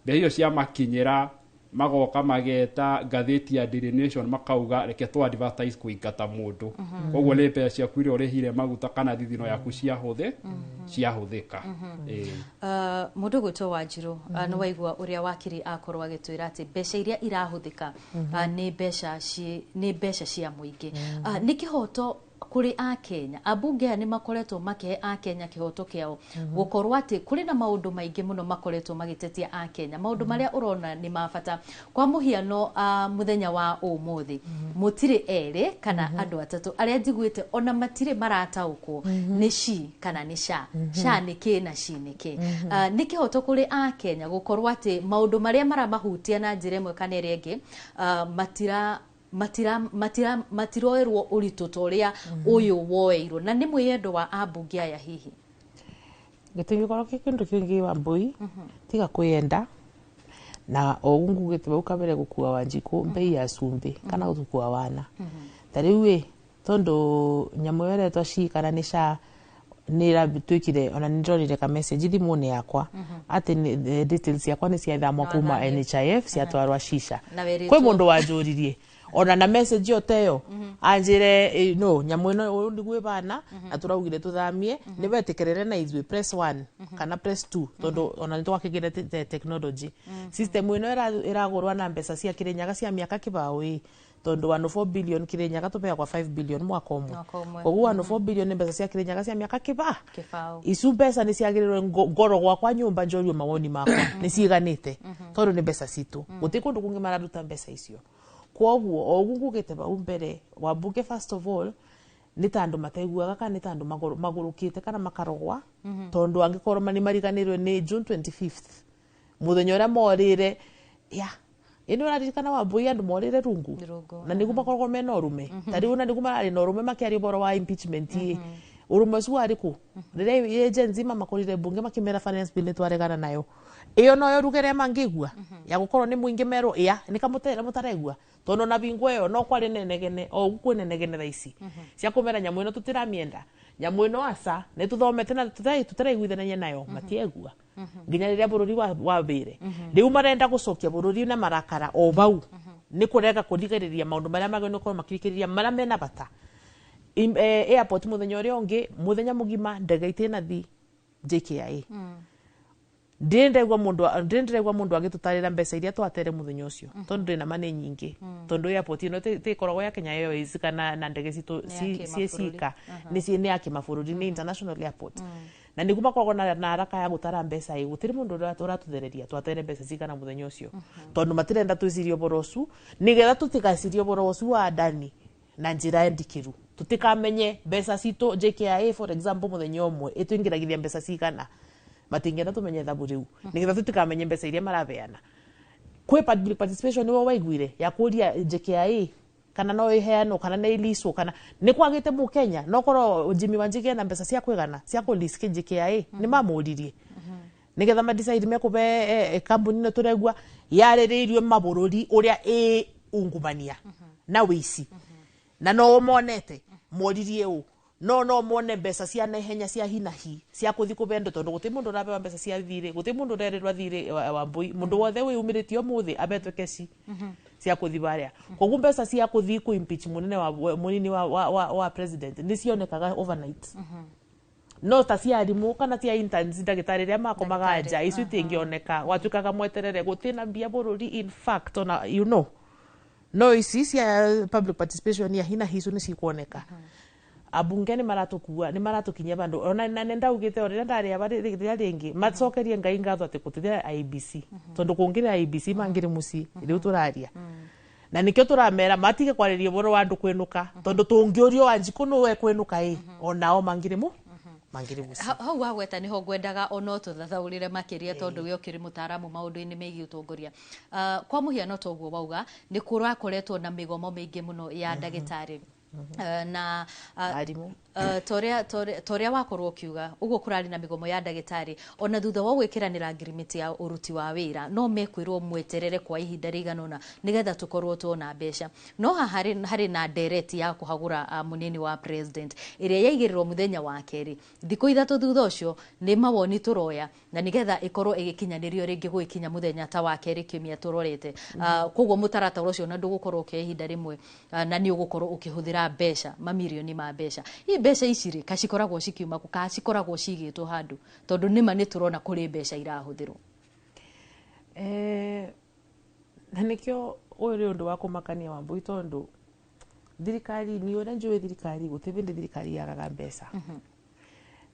S2: Mbeca icio ciamakinyĩra magoka mageta ngathĩti ya Daily Nation makauga reke tũ advertise kũingata mũndũ. Koguo nĩ mbeca ciaku iria ũrĩhire maguta kana thithino yaku ciahũthĩ ciahũthĩka. Ĩĩ.
S1: Mũndũ gwĩtwo Wanjirũ, nĩ waigua ũrĩa wakiri akorwo agĩtwĩra atĩ mbeca iria irahũthĩka nĩ mbeca cia mũingĩ. Nĩ kĩhoto kũrĩ akenya, ambunge aya nĩ makoretwo makĩhe akenya kĩhoto kĩao gũkorwo atĩ kũrĩ na maũndũ maingĩ mũno makoretwo magĩtetia akenya, maũndũ marĩa ũrona nĩ ma bata. Kwa mũhiano, mũthenya wa ũmũthĩ mũtirĩ erĩ kana andũ atatũ arĩa njiguĩte ona matirĩ marataũkwo nĩ SHI kana nĩ SHA. SHA nĩ kĩ na SHI nĩ kĩ? Nĩ kĩhoto kũrĩ akenya gũkorwo atĩ maũndũ marĩa maramahutia na njĩra ĩmwe kana ĩrĩa ĩngĩ, matira matira matira matiroerwo ũritũ ta ũrĩa ũyũ woeirwo na nĩ mwĩyendo wa ambunge aya hihi?
S3: Gĩtingĩkorwo kĩ kĩndũ kĩngĩ, Wambui, tiga kwĩyenda na ogu ngugĩte bau kabere gũkua Wanjikũ mbei ya cumbĩ kana gũkua wana. Ta rĩu ĩ tondũ nyamũ ĩyo ĩretwo SHI kana nĩ SHA nĩ ĩratuĩkire, ona nĩ ndĩronire ka message thimũ-inĩ yakwa atĩ details ciakwa nĩ ciathamwo kuma
S1: Wathamio.
S3: NHIF ciatwarwa SHISA.
S1: Na werĩtwo.
S3: Kwĩ mũndũ wanjũririe ona na message ĩyo teyo anjĩre, no nyamũ ĩno ũyũ nĩguo ĩbana na tũraugire tũthamie nĩ wetĩkĩrĩre na ithuĩ, press 1 kana press 2, tondũ ona nĩ twakĩgĩre technology system ĩno ĩragũrwa na mbeca cia Kĩrĩnyaga cia mĩaka kĩbaũ ĩ, tondũ 104 billion Kĩrĩnyaga tũbeagwa 5 billion mwaka ũmwe.
S1: Mwaka ũmwe.
S3: Koguo 104 billion nĩ mbeca cia Kĩrĩnyaga cia mĩaka kĩba
S1: kĩbaũ.
S3: Icu mbeca nĩ ciagĩrĩrwo ngoro gwakwa nyũmba njorio mawoni makwa nĩ ciiganĩte tondũ nĩ mbeca citũ, gũtirĩ kũndũ kũngĩ mararuta mbeca icio. Koguo o ũguo ngugĩte bau mbere, wambunge first of all nĩ ta andũ mataiguaga kana nĩ ta andũ magũrũkĩte kana makarogwa, tondũ angĩkorwo nĩ mariganĩrwo nĩ June 25th, mũthenya ũrĩa morĩre ya ĩnĩ, ũraririkana Wambui, andũ morĩre rungu?
S1: Rungu.
S3: Na nĩguo makoragwo mena ũrũme ta rĩu, na nĩguo mararĩ na ũrũme makĩaria ũhoro wa impeachment ĩ, ũrũme ũcio warĩ kũ rĩrĩa Gen Z makorire mbunge makĩmera finance bill nĩ twaregana nayo? Ĩyo noyo ruga ĩrĩa mangĩigua ya gũkorwo nĩ mũingĩ merwo ĩa nĩ kamũtere mũtaraigua, tondũ na bingo ĩyo no kwarĩ nenegene o ũguo kwĩ nenegene thaa ici cia kũmera nyamũ ĩno tũtiramĩenda, nyamũ ĩno aca nĩ tũthomete na tũtaraiguithanagia nayo, matiegua nginya rĩrĩa bũrũri wambĩre. Rĩu marenda gũcokia bũrũri na marakara o bau nĩ kũrega kũrigĩrĩria maũndũ marĩa magĩrĩirwo gũkorwo makĩrigĩrĩria marĩa mena bata. Airport mũthenya ũrĩa ũngĩ, mũthenya mũgima ndege itĩnathi JKIA. Ndĩrĩ ndĩraigua mũndũ agĩtũtarĩra mbeca iria twatere mũthenya ũcio, tondũ ndĩna ma nĩ nyingĩ, tondũ airport ĩno tĩkoragwo ya Kenya Airways kana na ndege citũ
S1: Nĩ ya
S3: ciĩ
S1: kĩmabũrũri.
S3: Cika nĩ ya kĩmabũrũri, nĩ international airport, na nĩguo makoragwo na haraka ya gũtara mbeca ĩ, gũtirĩ mũndũ ũratũthereria twatere mbeca cigana mũthenya ũcio, tondũ matirenda twĩcirie ũhoro ũcio, nĩgetha tũtigacirie ũhoro ũcio wa ndani na njĩra ndikĩru, tũtikamenye mbeca citũ JKIA for example mũthenya ũmwe ĩtũingĩragithia mbeca cigana. Matingĩenda tũmenye thabu rĩu nĩgetha tũtikamenye mbeca iria marabeana. Kwĩ public participation nĩwe waiguire ya kũria JKIA kana no ĩheanwo kana nĩ ilicwo kana nĩ kwagĩte mũkenya no korwo Jimmy Wanjigi ena mbeca cia kwĩgana cia kũlease JKIA, nĩ mamũririe nĩgetha madecide mekũbe kambuni ĩno tũraigua yarĩrĩirio mabũrũri ũrĩa ĩ ungumania na wĩici na no monete moririe ũ no mone mbeca cia naihenya cia hinahi cia kuthi kũbendo, tondũ gũtirĩ mũndũ ũrabewa mbeca cia thirĩ, gũtirĩ mũndũ ũrerĩrwo thirĩ wa Mbui. Mũndũ wothe wĩyumĩrĩtie ũmũthĩ abetwe keci cia kuthi baria, koguo mbeca cia kuthi ku impeach munene wa munini wa president nĩ cionekaga overnight, no ta cia arimũ kana cia interns, ndagĩtarĩ rĩa makomaga
S1: Ndagĩtarĩ,
S3: nja icio itingĩoneka, gwatuĩkaga mweterere gũtirĩ na mbia bũrũri. In fact ona no ici cia public participation ya hina hicu nĩ cikuoneka. Abunge nĩ maratũkua, nĩ maratũkinyia bandũ ona na nĩ ndaugĩte o rĩrĩa ndarĩ aba rĩrĩa rĩngĩ macokerie Ngai ngatho atĩ gũtirĩ IEBC, tondũ kũngĩrĩ IEBC mangĩrĩ mũciĩ rĩu tũraria, na nikio tũramera matige kwarĩria ũhoro wa andũ kwĩnũka, tondũ tũngĩũrio Wanjikũ nũ ekwenũka ĩ, onao mangĩrĩ mu mangĩrĩ mũciĩ.
S1: Hau wagweta niho ngwendaga ono tũthathaũrĩre makĩria, tondũ we ũkĩrĩ mũtaaramu maũndũ-inĩ megiĩ ũtongoria. Kwa mũhiano toguo wauga nĩ kũrakoretwo na mĩgomo mĩingĩ mũno ya ndagĩtarĩ na
S3: arimũ.
S1: Toria wakorwo ukiuga uguo kurari na migomo ya ndagitari ona thutha wa gwikiranira ngirimiti ya uruti wa wira no mekwirwo mweterere kwa ihinda rigana ona nigetha tukorwo tuona mbeca. No haha hari na ndereti ya kuhagura munini wa president iria yaigirirwo muthenya wa keri thiku ithatu thutha ucio ni mawoni turoya na nigetha ikorwo igikinyanirio ringi gwikinya muthenya ta wa keri kiumia turorete. Koguo mutaratara ucio na ndugukorwo ukia ihinda rimwe na ni ugukorwo ukihuthira mbeca mamirioni ma mbeca. Ii mbeca ici ri kacikoragwo cikiuma ku kacikoragwo cigitwo handu tondu nima ni turona kuri mbeca irahuthirwo.
S3: Na nikio uyu ri undu wa kumakania Wambui tondu thirikari ni uria njui thirikari gutibindi thirikari yagaga mbeca.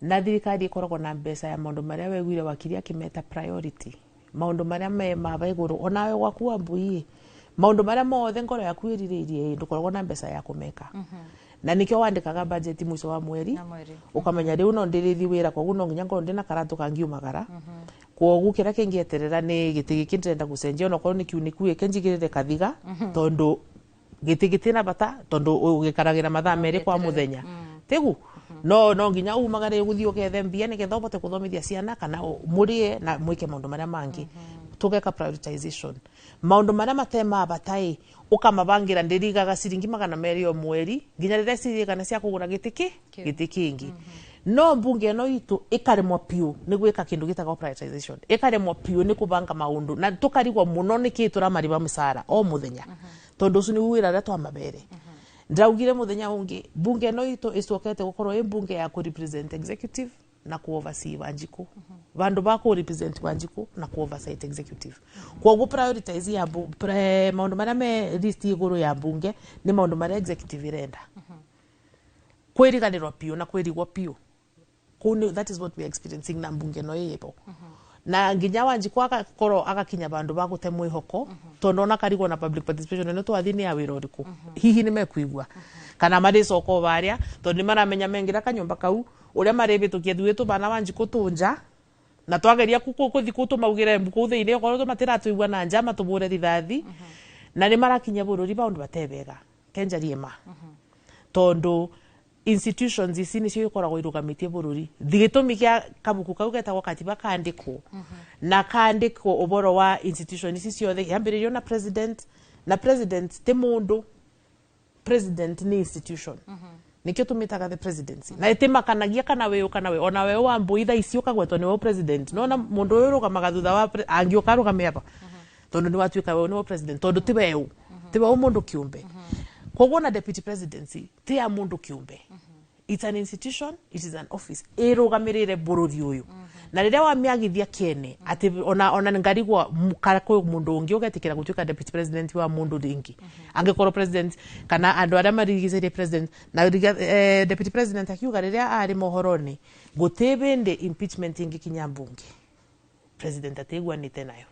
S3: Na thirikari ikoragwo na mbeca ya maundu maria weguire wakiri akimeta priority, maundu maria me maba iguru onawe gwaku Wambui maundu maria mothe ngoro yaku irireirie ndukoragwo na mbeca ya kumeka. Na nikio wandikaga budget mwisho wa mweri ukamenya riu no ndirithi wira koguo no nginya ngorwo ndina karatu kangiumagara. Koguo kira kingieterera ni giti giki ndirenda gucenjia onokorwo ni kiuniku giki njigirire kathiga tondu giti gitina bata tondu ugikaragira mathaa meri kwa muthenya tigu no nginya umagare guthii ukethe mbia nigetha ubote kuthomithia ciana kana murie na mwike maundu maria mangi. Tugeka prioritization maundu maria matema batai ukamabangira ndirigaga ciringi 200 o mweri nginya riria cirigana cia kugura giti giti kingi. No mbunge no itu ikaremwo piu ni gwika kindu gitagwo prioritization, ikaremwo piu ni kubanga maundu na tukarigwo muno ni ki turamariba misara o muthenya tondu ucio ni wira ria twamabere. Ndaugire muthenya ungi bunge no itu icokete gukorwo i mbunge ya ku represent executive na ku oversee Wanjiku. Bandu ba ku represent Wanjiku na ku oversight executive. Koguo prioritize ya maundu maria me list iguru ya mbunge ni maundu maria executive irenda. Kwiriganirwo piu na kwirigwo piu. Kuni that is what we are experiencing na mbunge no yepo. Na nginya Wanjiku agakorwo agakinya bandu bagute mwihoko tondu ona karigwo na public participation no twathi ni ya wira uriku hihi ni mekuigua kana maricoko baria tondu ni maramenya mengira kanyumba kau uria maribitukia thuĩ tubana Wanjiku tunja na twageria kuthi kutumaugire mbuku thiini okorwo tumatiratuigua na nja matubure rithathi na ni marakinya bururi baundu batebega kenjarie ma tondu institutions ici nicio ikoragwo irugamitie bururi. Gitumi kia kabuku kau getagwo katiba kandikwo na kandikwo uboro wa institution ici ciothe yambiririo na president, na president ti mundu, president ni institution. Nikio tumitaga the presidency na itimakanagia kana we kana we ona we Wambui thaa ici ukagwetwo ni we president no na mundu uyu rugamaga thutha wa angiuka rugame apa tondu ni watuika we ni president tondu ti weu ti weu mundu kiumbe. Koguo na deputy presidency ti ya mundu kiumbe. It's an institution, it is an office irugamirire bururi uyu. Na riria wamiagithia kiene ati ona ngarigwa kwi mundu ungi ugetikira gutuika deputy president wa mundu ringi angikorwo president kana andu aria marigiceirie president na deputy president akiuga riria ari mohoroni gutibindi impeachment ingikinya mbunge president atigwanite nayo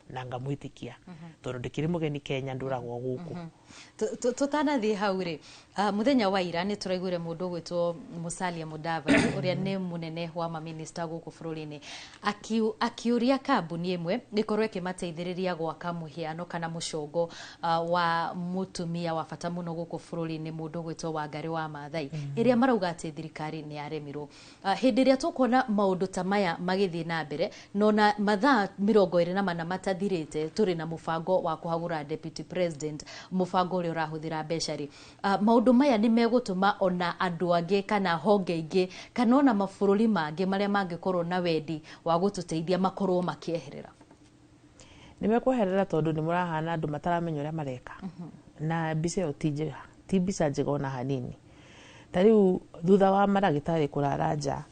S3: na ngamwitikia tondu ndikiri mugeni Kenya nduragwo guku.
S1: Tutanathie hau ri muthenya wa ira ni turaiguire mundu gwitwo Musalia Mudavadi uria ni munene wa maminista guku bururi-ini akiuria kambuni imwe ikorwo ikimateithiriria gwaka muhiano kana mucongo wa mutumia wa bata muno guku bururi-ini mundu gwitwo Wangari wa Maathai iria marauga ati thirikari ni yaremirwo. Hindi iria tukuona maundu ta maya magithie na mbere nona mathaa 24 matathirite turi na mubango wa kuhagura deputy president, mubango uria urahuthira mbeca ri, maundu maya ni megutuma ona andu angi kana honge ingi kana ona mabururi mangi maria mangikorwo na wendi wa gututeithia makorwo makieherera.
S3: Ni mekweherera tondu ni murahana andu mataramenya uria mareka na mbica iyo ti njega, ti mbica njega ona hanini. Ta riu thutha wa maragitari kurara nja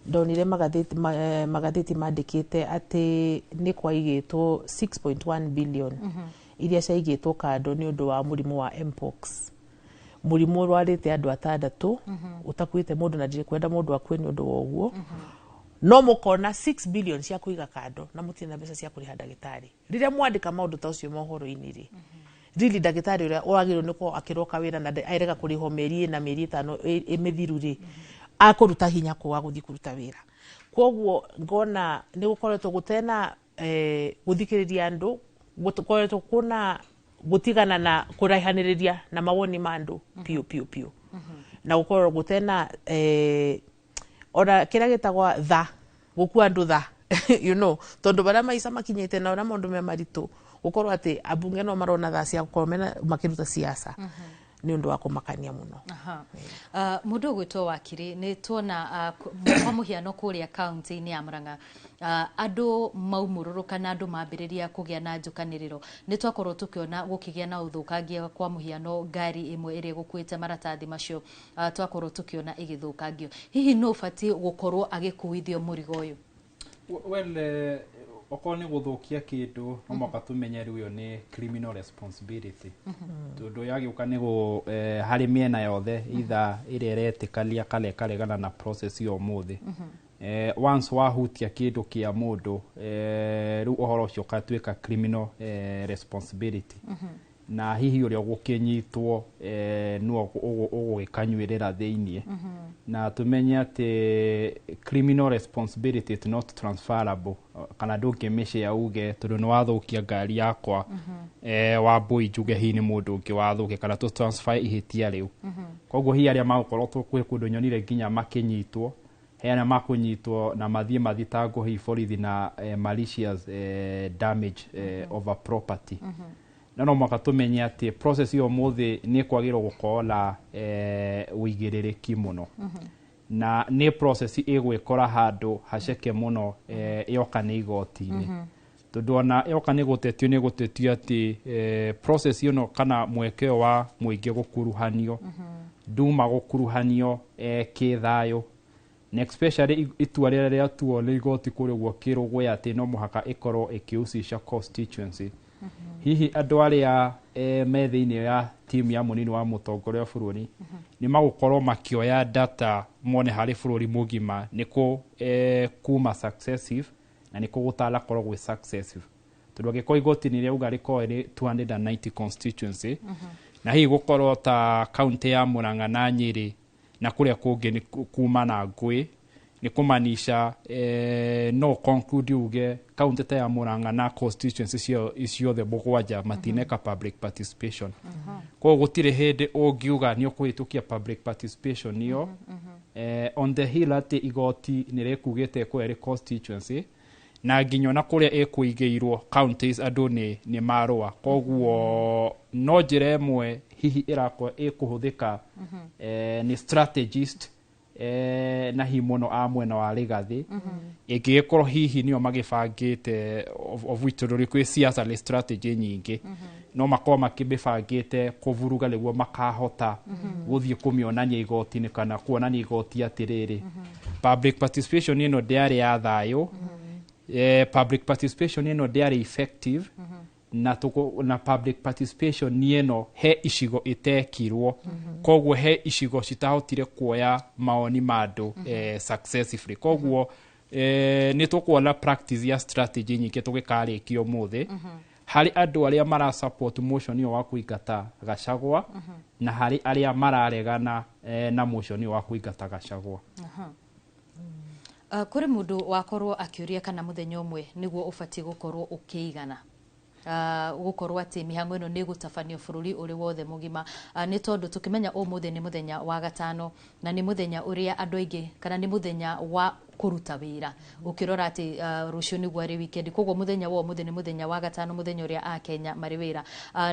S3: ndonire magatheti mandikite ati ni kwaigitwo 6.1 billion iria ciaigitwo kando ni undu wa murimu wa mpox, murimu urwarite andu atandatu utakuite mundu na ndiri kwenda mundu akue ni undu wa uguo. No mukona 6 billion cia kuiga kando na mutirĩ na mbeca cia kuriha ndagitari. Riria mwandika maundu ta ucio mohoro-ini ri rili ndagitari uria wagĩrĩirwo nĩ gũkorwo akĩroka wĩra na arega kũrĩhwo mĩeri ĩna mĩeri ĩtano mĩthiru rĩ akũruta hinya kwaga gũthiĩ kũruta wĩra. Koguo ngona nĩ gũkoretwo gũtena gũthikĩrĩria andũ, gũkoretwo kuna gũtigana na kũraihanĩrĩria na mawoni ma andũ piũ piũ piũ. Na gukorwo gutena ona kira gitagwa tha gukua andu tha tondu baria maica makinyite na uria maundu me maritu gukorwo ati abunge no marona tha cia gukorwo mena makiruta siasa ni undu wa kumakania muno.
S1: Mundu ugwitwo Wakiri, ni tuona kwa muhiano kuria kaunti-ini ya Murang'a andu maumũrũrũka na andu mambĩrĩria kũgĩa na njũkanĩrĩro, nĩ twakorwo tũkĩona gũkĩgĩa na ũthũkangia. Kwa mũhiano ngari ĩmwe ĩrĩa ĩgũkuĩte maratathi macio twakorwo tũkĩona ĩgĩthũkangio. Hihi nũ ũbatiĩ gũkorwo agĩkuithio mũrigo ũyũ?
S2: Well, okorwo nĩ gũthũkia kĩndũ no mũhaka tũmenye rĩu ĩyo nĩ criminal responsibility, tondũ yagĩũka nĩ harĩ mĩena yothe, either ĩrĩa ĩretĩkania kana ĩkaregana na process ĩyo ũmũthĩ. Once wahutia kĩndũ kĩa mũndũ, rĩu ũhoro ũcio ũgatuĩka criminal responsibility, na hihi ũrĩa ũgũkĩnyitwo nĩwe ũgũgĩkanyuĩrĩra thĩiniĩ. Na tũmenye atĩ criminal responsibility is not transferable, kana ndũngĩmĩshare uge tondũ nĩ wathũkia ngari yakwa, Wambũi, njuge hihi nĩ mũndũ ũngĩ wathũkia kana tũ transfer ihĩtia rĩu. Koguo hihi arĩa magũkorwo kwĩ kũndũ nyonire nginya makĩnyitwo, he arĩa makũnyitwo na mathiĩ mathitangwo hihi borithi na malicious damage of a property. Na no mũhaka tũmenye atĩ process ĩyo ũmũthĩ nĩ ĩkwagĩrĩirwo gũkorwo na ũigĩrĩrĩki mũno, na nĩ process ĩgwĩkora handũ haceke mũno yoka nĩ igoti-inĩ, tondũ ona yoka nĩ gũtetio, nĩ gũtetio atĩ process ĩno kana mweke ũyũ wa mũingĩ gũkuruhanio nduma gũkuruhanio kĩthayũ, na especially itua rĩrĩa rĩatuo nĩ igoti kũrĩa ũguo kĩrũgũya atĩ no mũhaka ĩkorwo ĩkĩhusisha constituency. Hihi andũ arĩa me thĩinĩ ya timu ya mũnini wa mũtongoria wa bũrũri nĩ magũkorwo makĩoya data mone harĩ bũrũri mũgima nĩ kũ kuma successive na nĩ kũ gũtanakorwo gwĩ successive, tondũ angĩkorwo igoti nĩ rĩauga rĩkorwo rĩ 290 constituency, na hihi gũkorwo ta kaunti ya Murang'a na Nyĩrĩ na kũrĩa kũngĩ nĩ kuma na ngũĩ, nĩ kũmanisha no conclude uge kaunti ta ya Murang'a na constituency ciothe mũgwanja matineka public participation. Koguo gũtirĩ hĩndĩ ũngiuga nĩ ũkũhĩtũkia public participation ĩyo on the hill atĩ igoti nĩ rĩkugĩte kũrĩa rĩ constituency, na nginya ona kũrĩa ĩkũigĩirwo counties andũ nĩ marũa. Koguo no njĩra ĩmwe hihi ĩrakorwo ĩkũhũthĩka nĩ strategist na hihi mũno a mwena wa Rigathĩ, ĩngĩgĩkorwo hihi nĩo magĩbangĩte, of which tondũ kwĩ siasa nĩ strategy nyingĩ, no makorwo makĩmĩbangĩte kũvuruga nĩguo makahota gũthiĩ kũmĩonania igoti-inĩ kana kuonania igoti atĩrĩrĩ, public participation ĩno ndĩarĩ ya thayũ, public participation ĩno ndĩarĩ effective, na public participation ĩno he icigo ĩtekirwo, koguo he icigo citahotire kuoya maoni ma andũ successively. Koguo nĩ tũkuona practice ya strategy nyingĩ tũgĩkarĩkia ũmũthĩ harĩ andũ arĩa mara support motion ĩyo wa kũingata Gachagua na harĩ arĩa mararegana na motion ĩyo wa kũingata Gachagua.
S1: Kũrĩ mũndũ wakorwo akĩũria kana mũthenya ũmwe nĩguo ũbatiĩ gũkorwo ũkĩigana gũkorwo atĩ mĩhang'o ĩno nĩ ĩgũtabanio bũrũri ũrĩ wothe mũgima, nĩ tondũ tũkĩmenya ũmũthĩ nĩ mũthenya wa gatano na nĩ mũthenya ũrĩa andũ aingĩ kana nĩ mũthenya wa kũruta wĩra, ũkĩrora atĩ rũciũ nĩguo arĩ weekend. Koguo mũthenya wa ũmũthĩ nĩ mũthenya wa gatano, mũthenya ũrĩa akenya marĩ wĩra,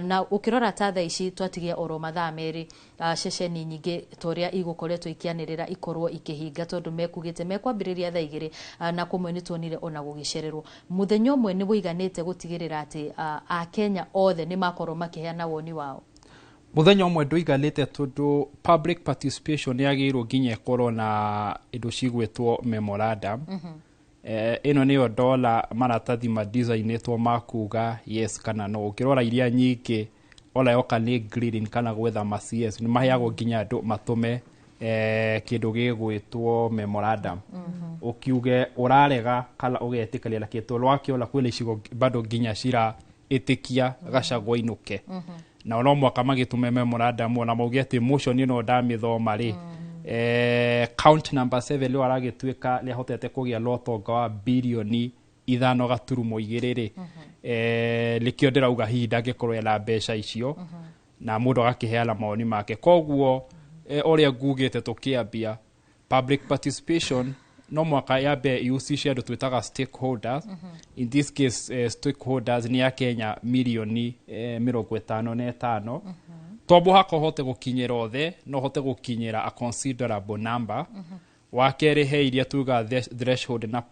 S1: na ũkĩrora ta thaa ici twatigia oro mathaa 2, ceceni nyingĩ ta ũrĩa igũkoretwo ikĩanĩrĩra ikorwo ikĩhinga tondũ mekugĩte mekwambĩrĩria thaa 2, na kũmwe nĩ tuonire ona gũgĩcererwo. Mũthenya ũmwe nĩ wũiganĩte gũtigĩrĩra atĩ akenya othe nĩ makorwo makĩheana woni wao?
S2: Mũthenya ũmwe ndũiganĩte tondũ public participation yagĩrĩirwo nginya ĩkorwo na indo cigwĩtwo memorandum. Ĩno nĩyo ndona maratathi madesignĩtwo ma kuga yes kana no. Ũngĩrora iria nyingĩ ona yoka nĩ grading kana gwetha ma CS nĩ maheagwo nginya andũ matũme kĩndũ gĩgwĩtwo memorandum, ũkiuge ũrarega kana ũgetĩkĩria na kĩtũ rwakĩona kwĩna icigo bado nginya cira ĩtĩkia Gachagua ainũke, na no mwaka magĩtũme memorandum ona mauge atĩ motion ĩno ndamĩthoma rĩ, count number 7 rĩu aragĩtuĩka nĩahotete kũgĩa na ũtonga wa 5.2 birioni rĩ, nĩkĩo ndĩrauga hihi ndangĩkorwo ena mbeca icio, na mũndũ agakĩheana mawoni make. Koguo Ũrĩa ngugĩte tũkĩambia, public participation no mwaka yambe ihusishe andũ twĩtaga stakeholders. In this case, stakeholders nĩ a Kenya mirioni 55. To mũhaka ũhote gũkinyĩra othe, no ũhote gũkinyĩra a considerable number. Wa kerĩ, he iria tuga threshold na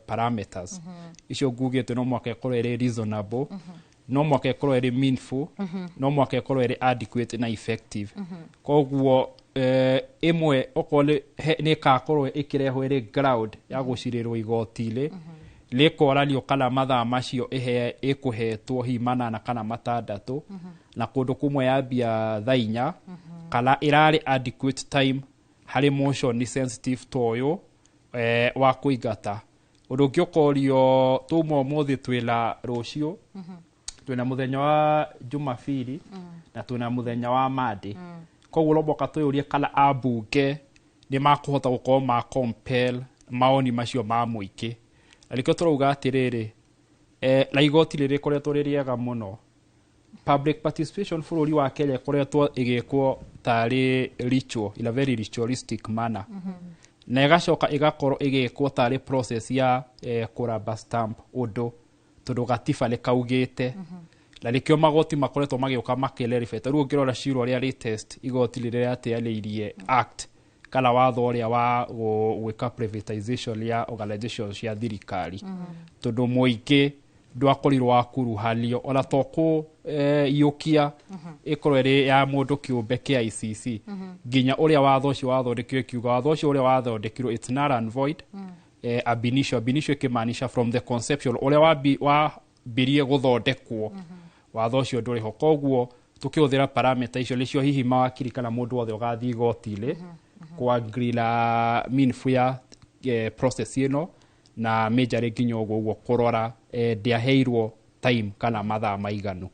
S2: parameters. Icio ngugĩte no mwaka ĩkorwo ĩrĩ reasonable, no mwaka ĩkorwo ĩrĩ meaningful, no mwaka ĩkorwo ĩrĩ adequate na effective. Koguo ĩmwe okorwo nĩ ĩkakorwo ĩkĩrehwo ĩrĩ ground ya gũcirĩrwo igoti-inĩ, rĩkoranio kana mathaa macio ĩhe ĩkũhetwo hihi 8 kana 6, na kũndũ kũmwe yambia thaa 4, kana ĩrarĩ adequate time harĩ motion sensitive ta ũyũ wa kũingata. Ũndũ ũngĩ ũkorio, tuma ũmũthĩ, twĩna rũciũ, twĩna mũthenya wa Jumabiri na twĩna mũthenya wa Monday. Koguo no mũhaka twĩyũrie kana ambunge nĩ makũhota gũkorwo ma compel maoni macio ma mũingĩ. Na nĩkĩo tũrauga atĩrĩrĩ, na igoti rĩrĩkoretwo rĩ rĩega mũno. Public participation bũrũri wa Kenya ĩkoretwo ĩgĩkwo tarĩ ritual, in a very ritualistic manner, na ĩgacoka ĩgakorwo ĩgĩkwo tarĩ process ya kũraba stamp ũndũ tondũ gatiba nĩ kaugĩte. Na nĩkĩo magoti makoretwo magĩũka makĩlerify. Ta rĩu ũngĩrora cira ũrĩa latest, igoti rĩrĩa rĩateanĩirie act kana watho ũrĩa wa gwĩka privatization ya organization cia thirikari, tondũ mũingĩ ndwakorirwo wakuruhanio ona to kũ iyũkia ĩkorwo ĩrĩ ya mũndũ kĩũmbe kĩa ICC, nginya ũrĩa watho ũcio wathondekirwo, ĩkiuga watho ũcio ũrĩa wathondekirwo, it's null and void ab initio. Ab initio ĩkĩmaanisha from the conception, ũrĩa wambirie gũthondekwo watho ũcio ndũrĩ ho. Koguo tũkĩhũthĩra parameter icio nĩcio hihi mawakiri kana mũndũ wothe ũgathiĩ igoti-inĩ kuangrila meaningful ya process ĩno na majorly nginya ũguo ũguo kũrora ndĩaheirwo time kana mathaa maiganu.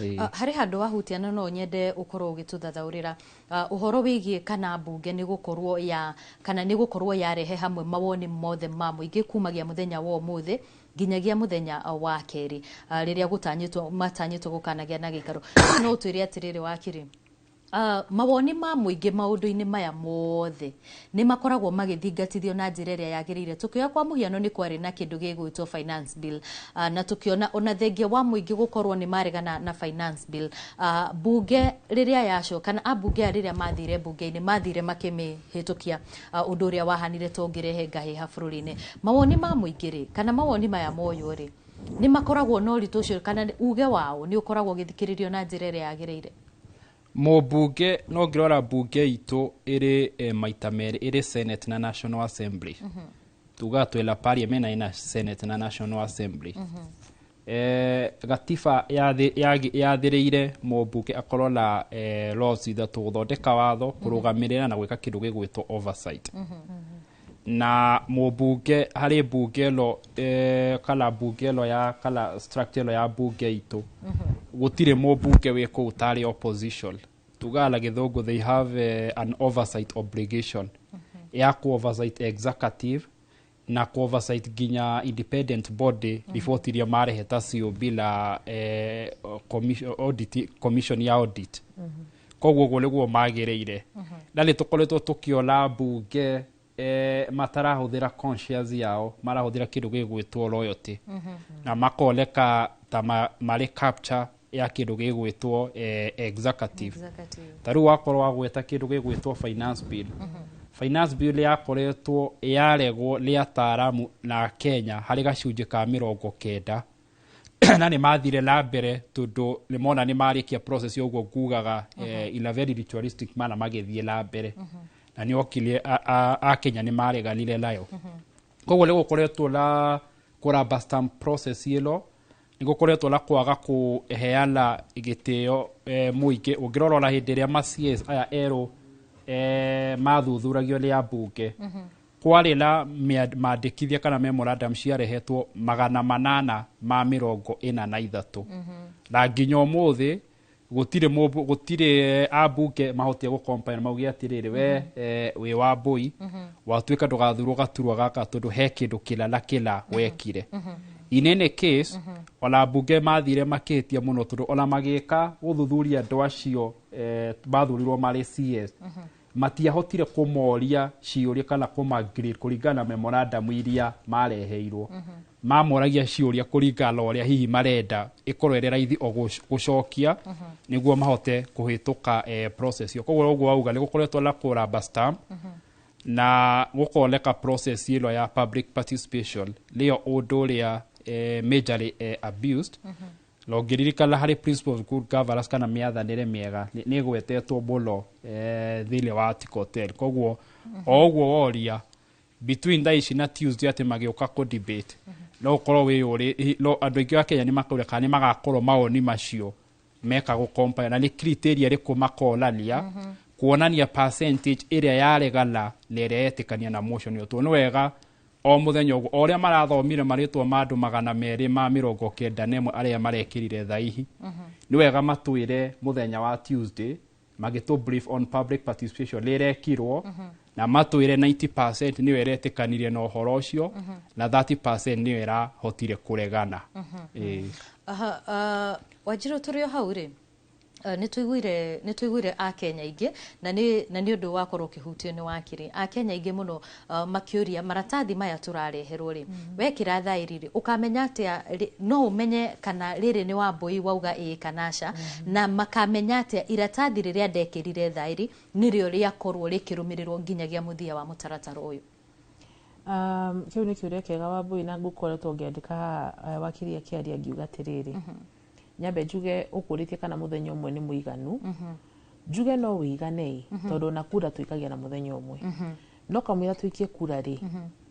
S2: Ĩĩ.
S1: Harĩ handũ wahutia na no nyende ũkorwo ũgĩtũthathaũrĩra ũhoro wĩgiĩ kana mbunge nĩ gũkorwo ya kana nĩ gũkorwo yarehe hamwe mawoni mothe ma mũingĩ kumagia mũthenya wa ũmũthĩ nginyagia mũthenya wa kerĩ, rĩrĩa gũtanyĩtwo matanyĩtwo gũkanagĩa na gĩikaro. Rĩu no ũtwĩre atĩrĩrĩ, wakiri, mawoni ma mũingĩ maũndũ-inĩ maya mothe nĩ makoragwo magĩthingatithio na njĩra ĩrĩa yagĩrĩire? Tũkĩoya kwa mũhiano, nĩ kwarĩ na kĩndũ gĩgwĩtwo finance bill, na tũkĩona ona thengia wa mũingĩ gũkorwo nĩ maregana na finance bill, bunge rĩrĩa yacoka kana ambunge aya rĩrĩa mathire bunge-inĩ mathire makĩmĩhĩtũkia, ũndũ ũrĩa wahanire to ũngĩrehe ngahĩha bũrũri-inĩ. Mawoni ma mũingĩ rĩ, kana mawoni maya moywo rĩ, nĩ makoragwo na ũritũ ũcio kana uge wao nĩ ũkoragwo ũgĩthikĩrĩrio na njĩra ĩrĩa yagĩrĩire?
S2: Mũmbunge no ngĩrora mbunge itũ ĩrĩ maita merĩ, ĩrĩ Senate na National Assembly. Tugaga twĩna parliament na ĩna Senate na National Assembly. Gatiba yathĩrĩire mũmbunge akorwo na laws ithatũ: gũthondeka watho, kũrũgamĩrĩra na gwĩka kĩndũ gĩgwĩtwo oversight. Na mũmbunge harĩ mbunge ĩno, kana mbunge ĩno ya kana structure ĩno ya mbunge itũ, gũtirĩ mũmbunge wĩ kũu tarĩ opposition. Tugaga na gĩthũngũ they have an oversight obligation ya ku oversight executive na ku oversight nginya independent body riboti iria marehe ta COB na commission, audit, commission ya audit. Koguo ũguo nĩguo magĩrĩire. Na nĩ tũkoretwo tũkĩona mbunge matarahũthĩra conscience yao, marahũthĩra kĩndũ gĩgwĩtwo loyalty na makoneka ta marĩ capture ya kĩndũ gĩgwĩtwo executive.
S1: Executive.
S2: Ta rĩu wakorwo wagweta kĩndũ gĩgwĩtwo finance bill. Finance bill yakoretwo yaregwo nĩ ataaramu na Kenya harĩ gacunjĩ ka 90, na nĩ mathire na mbere tondũ nĩ mona nĩ marĩkia process ũguo ngugaga, in a very ritualistic manner magĩthiĩ na mbere, na nĩ okire Akenya nĩ mareganire nayo. Koguo nĩ gũkoretwo na kũraba stamp process ĩno, nĩ gũkoretwo na kwaga kũheana gĩtĩo mũingĩ. Ũngĩrora ona hĩndĩ ĩrĩa ma CS aya erũ mathuthuragio nĩ ambunge, kwarĩ na mandĩkithia kana memorandum ciarehetwo 843, na nginya ũmũthĩ gũtirĩ gũtirĩ ambunge mahotire gũcompile mauge atĩrĩrĩ, we wĩ wa mbũi watuĩka ndũgathurwo gaturwa gaka tondũ he kĩndũ kĩna na kĩna wekire. In any case, ona ambunge mathire makĩhĩtia mũno tondũ ona magĩka gũthuthuria andũ acio mathurirwo marĩ CS, Matiahotire kũmoria ciũria kana kũmagrade kũringana na memorandum iria mareheirwo. Mamoragia ciũria kũringana na ũrĩa hihi marenda ĩkorwo ĩrĩ raithi o gũcokia nĩguo mahote kũhĩtũka process ĩyo. Koguo ũguo wauga nĩ gũkoretwo na kũramba stamp na gũkoneka process ĩno ya public participation nĩyo ũndũ ũrĩa majorly abused. Na ũngĩririkana harĩ principles of good governance kana mĩathanĩre mĩega nĩ ĩgwetetwo mũno thĩinĩ wa article 10. Koguo o ũguo woria, between thaa ici na Tuesday atĩ magĩũka kũ debate, no ũkorwo wĩyũrĩ no andũ aingĩ a Kenya nĩ makauria kana nĩ magakorwo mawoni macio meka gũ na nĩ criteria ĩrĩkũ makonania kuonania percentage ĩrĩa yaregana na ĩrĩa yetĩkania na motion ĩyo. Tondũ nĩ wega o mũthenya ũguo o ũrĩa marathomire marĩtwa ma andũ 291 arĩa marekĩrire thaihi, nĩ wega matwĩre mũthenya wa Tuesday magĩtũ brief on public participation rĩrekirwo na matwĩre 90% nĩyo ĩretĩkanirie na ũhoro ũcio na 30% nĩyo ĩrahotire kũregana. Ĩĩ.
S1: Aha, Wanjiru, tũrĩ o hau rĩ, nĩ tũiguire akenya aingĩ na nĩ ũndũ wakorwo ũkĩhutio nĩ wakiri, akenya aingĩ mũno makĩũria maratathi maya tũrareherwo rĩ, wekĩra thaĩri rĩ, ũkamenya atĩa no ũmenye kana rĩrĩ nĩ Wambui wauga ĩĩ kana aca, na makamenya atĩa iratathi rĩrĩa ndekĩrire thaĩri nĩrĩo rĩakorwo rĩkĩrũmĩrĩrwo nginyagia mũthia wa mũtaratara ũyũ?
S3: Kĩu nĩ kĩũria kĩega, Wambui, na ngũkoretwo ngĩandĩka haha wakiri akĩaria ngiuga atĩrĩrĩ, nyambe njuge ũkũrĩtie kana mũthenya ũmwe nĩ mũiganu. Njuge no wĩigane tondũ ona kura tũikagia na mũthenya ũmwe, no kamũira tũikie kura rĩ,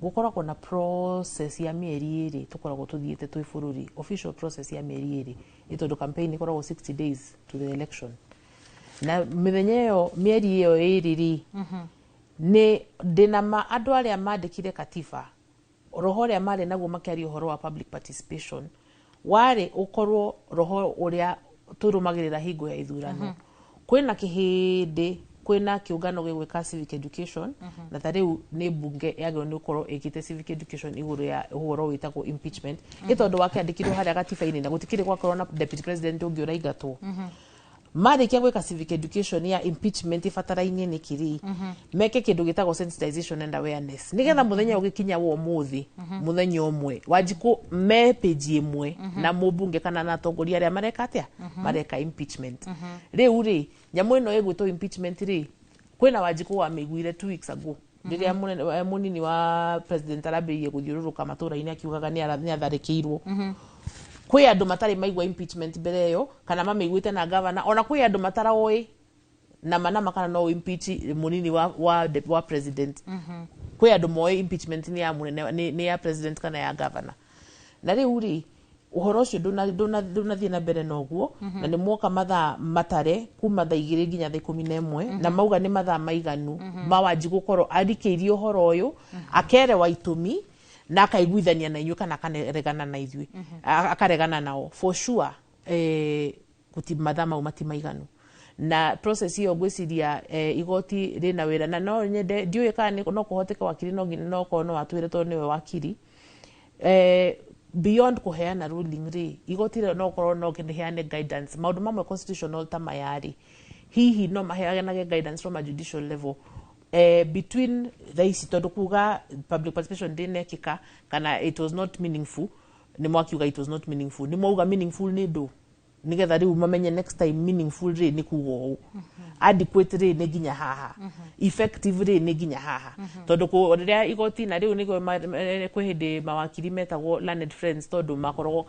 S3: gũkoragwo na process ya mĩeri 2 tũkoragwo tũthiĩte twĩ bũrũri, official process ya mĩeri 2, nĩ tondũ campaign ĩkoragwo 60 days to the election, na mĩthenya ĩyo, mĩeri ĩyo 2 rĩ, nĩ ndĩna ma andũ arĩa mandĩkire katiba, roho ũrĩa marĩ naguo makĩaria ũhoro wa public participation warĩ ũkorwo roho ũrĩa tũrũmagĩrĩra hingo ya ithurano. Kwĩna kĩhĩndĩ, kwĩna kĩũngano gĩgwĩka civic education, na ta rĩu nĩ mbunge yagĩrĩirwo nĩ gũkorwo ĩkĩte civic education igũrũ ya ũhoro wĩtagwo impeachment, ĩ tondũ wakĩandĩkirwo harĩa gatiba-inĩ na gũtikĩrĩ gwakorwo na deputy president ũngĩ ũraingatwo. Marĩkia gwĩka civic education ya impeachment ĩbatarainie nĩkĩ rĩ, meke kĩndũ gĩtagwo sensitization and awareness, nĩgetha mũthenya ũgĩkinya wa ũmũthĩ, mũthenya ũmwe Wanjikũ me page ĩmwe na mũmbunge kana na atongoria arĩa mareka atĩa, mareka impeachment. Rĩu rĩ, nyamũ ĩno ĩgwĩtwo impeachment rĩ, kwĩna Wanjikũ wamĩiguire 2 weeks ago rĩrĩa mũnini wa president arambĩrĩirie gũthiũrũrũka matũra-inĩ akiugaga nĩ atharĩkĩirwo. Kwĩ andũ matarĩ maigua impeachment mbere ĩyo kana mamĩiguĩte na gavana, ona kwĩ andũ mataraoĩ nama nama kana no impeach mũnini wa president. Kwĩ andũ moĩ impeachment nĩ ya mũnene, nĩ ya president kana ya gavana. Na rĩu rĩ, ũhoro ũcio ndũnathiĩ na mbere na ũguo, na nĩ mwoka mathaa matare kuma thaa 2 nginya thaa 11, na mauga nĩ mathaa maiganu ma Wanji gũkorwo arikĩirie ũhoro ũyũ, akerewa itũmi na akaiguithania na inyuĩ kana akaregana na ithuĩ, akaregana nao for sure. Mathaa mau matimaiganu na process ĩyo ngwĩciria igoti rĩna wĩra, na no nyende, ndiũĩ kana no kũhoteke wakiri no nginya no korwo no atwĩre tondũ nĩwe wakiri, beyond kũheana ruling rĩ, igoti rĩo no korwo no rĩheane guidance maũndũ mamwe constitutional ta maya rĩ, hihi no maheanage guidance from a judicial level between thaa ici, tondũ kuga public participation ndĩnekĩka kana it was not meaningful, nĩ mwakiuga it was not meaningful, nĩ mwauga meaningful nĩ ndũ, nigetha rĩu mamenye next time meaningful rĩ nĩ kuga ũũ, adequate rĩ nĩ nginya haha, effective rĩ nĩ nginya haha, tondũ rĩrĩa igoti na rĩu nĩguo kwĩ hĩndĩ mawakiri metagwo learned friends, tondũ makoragwo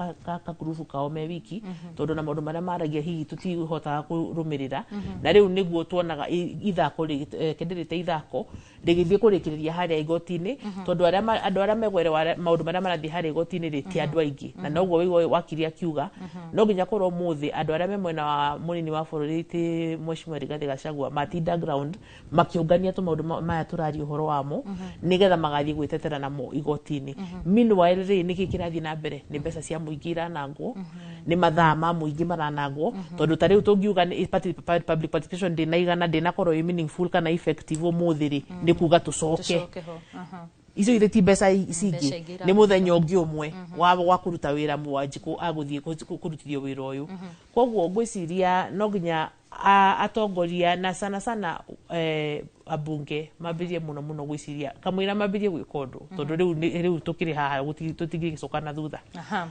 S3: kagurubu kao me wiki, tondũ na maũndũ marĩa maragia hihi tũtihotaga kũrũmĩrĩra. Na rĩu nĩguo tuonaga ithako kenderĩte ithako rĩgĩthiĩ kũrĩkĩrĩria harĩa igoti-inĩ, tondũ andũ arĩa megwerewa maũndũ marĩa marathiĩ harĩa igoti-inĩ rĩ ti andũ aingĩ, na noguo wĩigua wakiri akiuga no nginya korwo ũmũthĩ andũ arĩa me mwena wa mũnini wa bũrũri ti Mheshimiwa Rigathi Gachagua matinda ground makĩũngania tũmaũndũ maya tũraria ũhoro wamo, nĩgetha magathiĩ gwĩtetera namo igoti-inĩ. Meanwhile rĩ, nĩkĩ kĩrathiĩ na mbere? Nĩ mbeca cia mũingĩ iranangwo, nĩ mathaa ma mũingĩ maranangwo, tondũ ta rĩu tũngiuga nĩ public participation ndĩnaigana, ndĩnakorwo ĩ meaningful kana effective ũmũthĩ rĩ, nĩ kuga tũcoke.
S1: Tũcoke ho. Aha.
S3: Icio irĩ ti mbeca
S1: Mbeca
S3: cingĩ,
S1: ingĩ
S3: nĩ mũthenya ũngĩ ũmwe wa kũruta wĩra Wanjikũ agũthiĩ kũrutithio wĩra ũyũ. Koguo ngwĩciria no nginya atongoria na sana sana Abunge mambirie muno muno gwiciria kamwira mambirie gwika undu tondu riu tukiri haha tutingĩgĩcoka na thutha.
S1: Aha.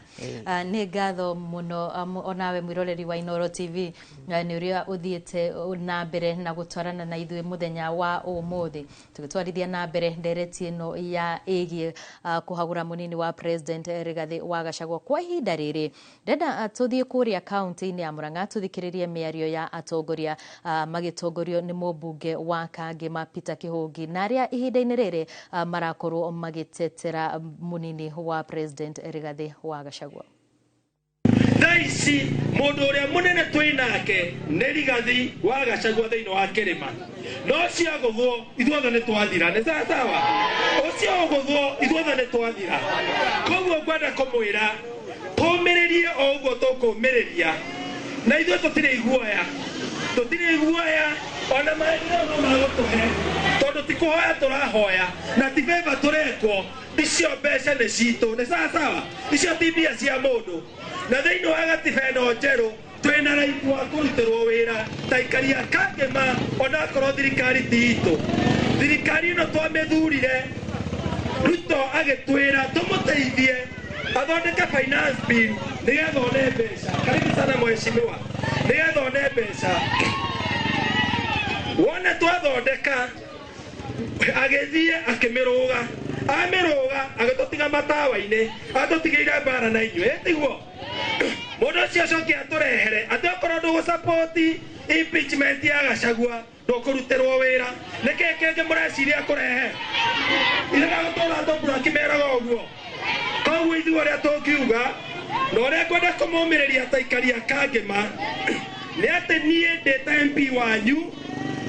S1: Nĩ ngatho mũno onawe mwĩroreri wa Inooro TV nĩ ũrĩa ũthiĩte na mbere na gũtwarana na ithuĩ mũthenya wa ũmũthĩ tũgĩtwarithia na mbere ndereti ĩno ya ĩgiĩ kũhagũra mũnini wa President Rigathi wa Gachagua. Kwa ihinda rĩrĩ ndenda tũthiĩ kũrĩa kaunti-inĩ ya Murang'a tũthikĩrĩrie mĩario ya atongoria magĩtongorio nĩ mũmbunge wa Kangema Peter Kihũngi na arĩa ihinda-inĩ rĩrĩ marakorwo magĩtetera mũnini wa President Rigathi wa Gachagua.
S18: Thaa ici mũndũ ũrĩa mũnene twĩ nake nĩ Rigathi wa Gachagua thĩinĩ wa kĩrĩma, no ũcio agũthwo ithuothe nĩ twathira. Nĩ sawa sawa? Ũcio ũgũthwo ithuothe nĩ twathira. Koguo ngwenda kũmwĩra tũmĩrĩrie o ũguo tũkũmĩrĩria, na ithuĩ tũtirĩ iguoya, tũtirĩ iguoya ona maendeleo no magũtũhe tondũ ti kũhoya tũrahoya na ti favor tũrekwo. Icio mbeca nĩ citũ. Nĩ sawa sawa? Icio ti mbia cia mũndũ. Na thĩinĩ wa gatiba ĩno njerũ twĩna right wa kũrutĩrwo wĩra ta aikari a Kangema, onakorwo thirikari ti itũ. Thirikari ĩno twamĩthurire, Ruto agĩtwĩra tũmũteithie athondeke finance bill nĩgetha one mbeca. Karibu sana mheshimiwa. Nĩgetha one mbeca. Wone twathondeka agĩthiĩ akĩmĩrũga, amĩrũga agĩtũtiga matawa-inĩ, atũtigĩire mbara na inyuĩ, tiguo? Mũndũ ũcio acoke atũrehere atĩ okorwo ndũgũsapoti impeachment ya Gachagua ndũkũrutĩrwo wĩra. Nĩkĩĩ kĩngĩ mũreciria kũrehe? Ithe ndagũtũra tũmbura akĩmeraga ũguo. Koguo ithuĩ ũrĩa tũngiuga na ũrĩa ngwenda kũmũmĩrĩria ta aikari a Kangema nĩ atĩ niĩ ndĩ ta MP wanyu,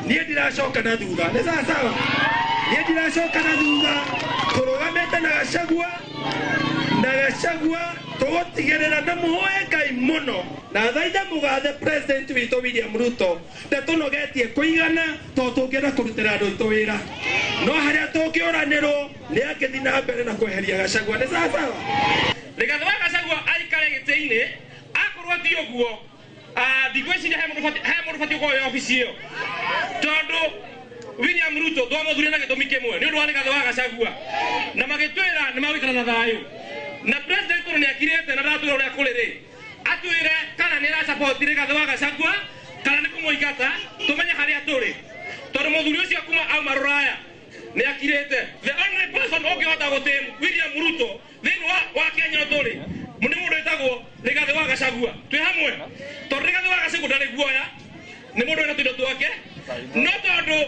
S18: niĩ ndiracoka na thutha. Nĩ sawa sawa? Niĩ ndiracoka na thutha, tũrũgamĩte na Gachagua, na Gachagua tũgũtigĩrĩra na mũhoe Ngai mũno na thaitha mũgathe President witũ William Ruto ndatũnogetie kũigana tondũ tũngĩenda kũrutĩra andũ aitũ wĩra, no harĩa tũngĩũranĩrwo nĩ angĩthiĩ na mbere na kweheria Gachagua. Nĩ sawa sawa?
S19: Rigathi wa Gachagua aikare gĩtĩ-inĩ, akorwo ti ũguo ndigwĩciria he mũndũ ũbatiĩ gũkorwo wĩ obici ĩyo, tondũ William Ruto twamũthurire na gĩtũmi kĩmwe nĩ ũndũ wa Rigathi wa Gachagua, na magĩtwĩra nĩ magũikara na thayũ, na President ũrĩa nĩakirĩte na ndaratwĩra ũrĩa kũrĩ rĩ, atwĩre kana nĩ arasupport Rigathi wa Gachagua kana nĩ kũmũingata, tũmenye harĩa tũrĩ, tondũ mũthuri ũcio kuma auma rũraya nĩ akirĩte. The only person ũngĩhota gũtĩm William Ruto thĩinĩ wa Kenya tũrĩ nĩ mũndũ wĩtagwo Rigathi wa Gachagua. Twĩ hamwe, tondũ Rigathi wa Gachagua ndarĩ guoya, nĩ mũndũ wĩna tũindo twake, no tondũ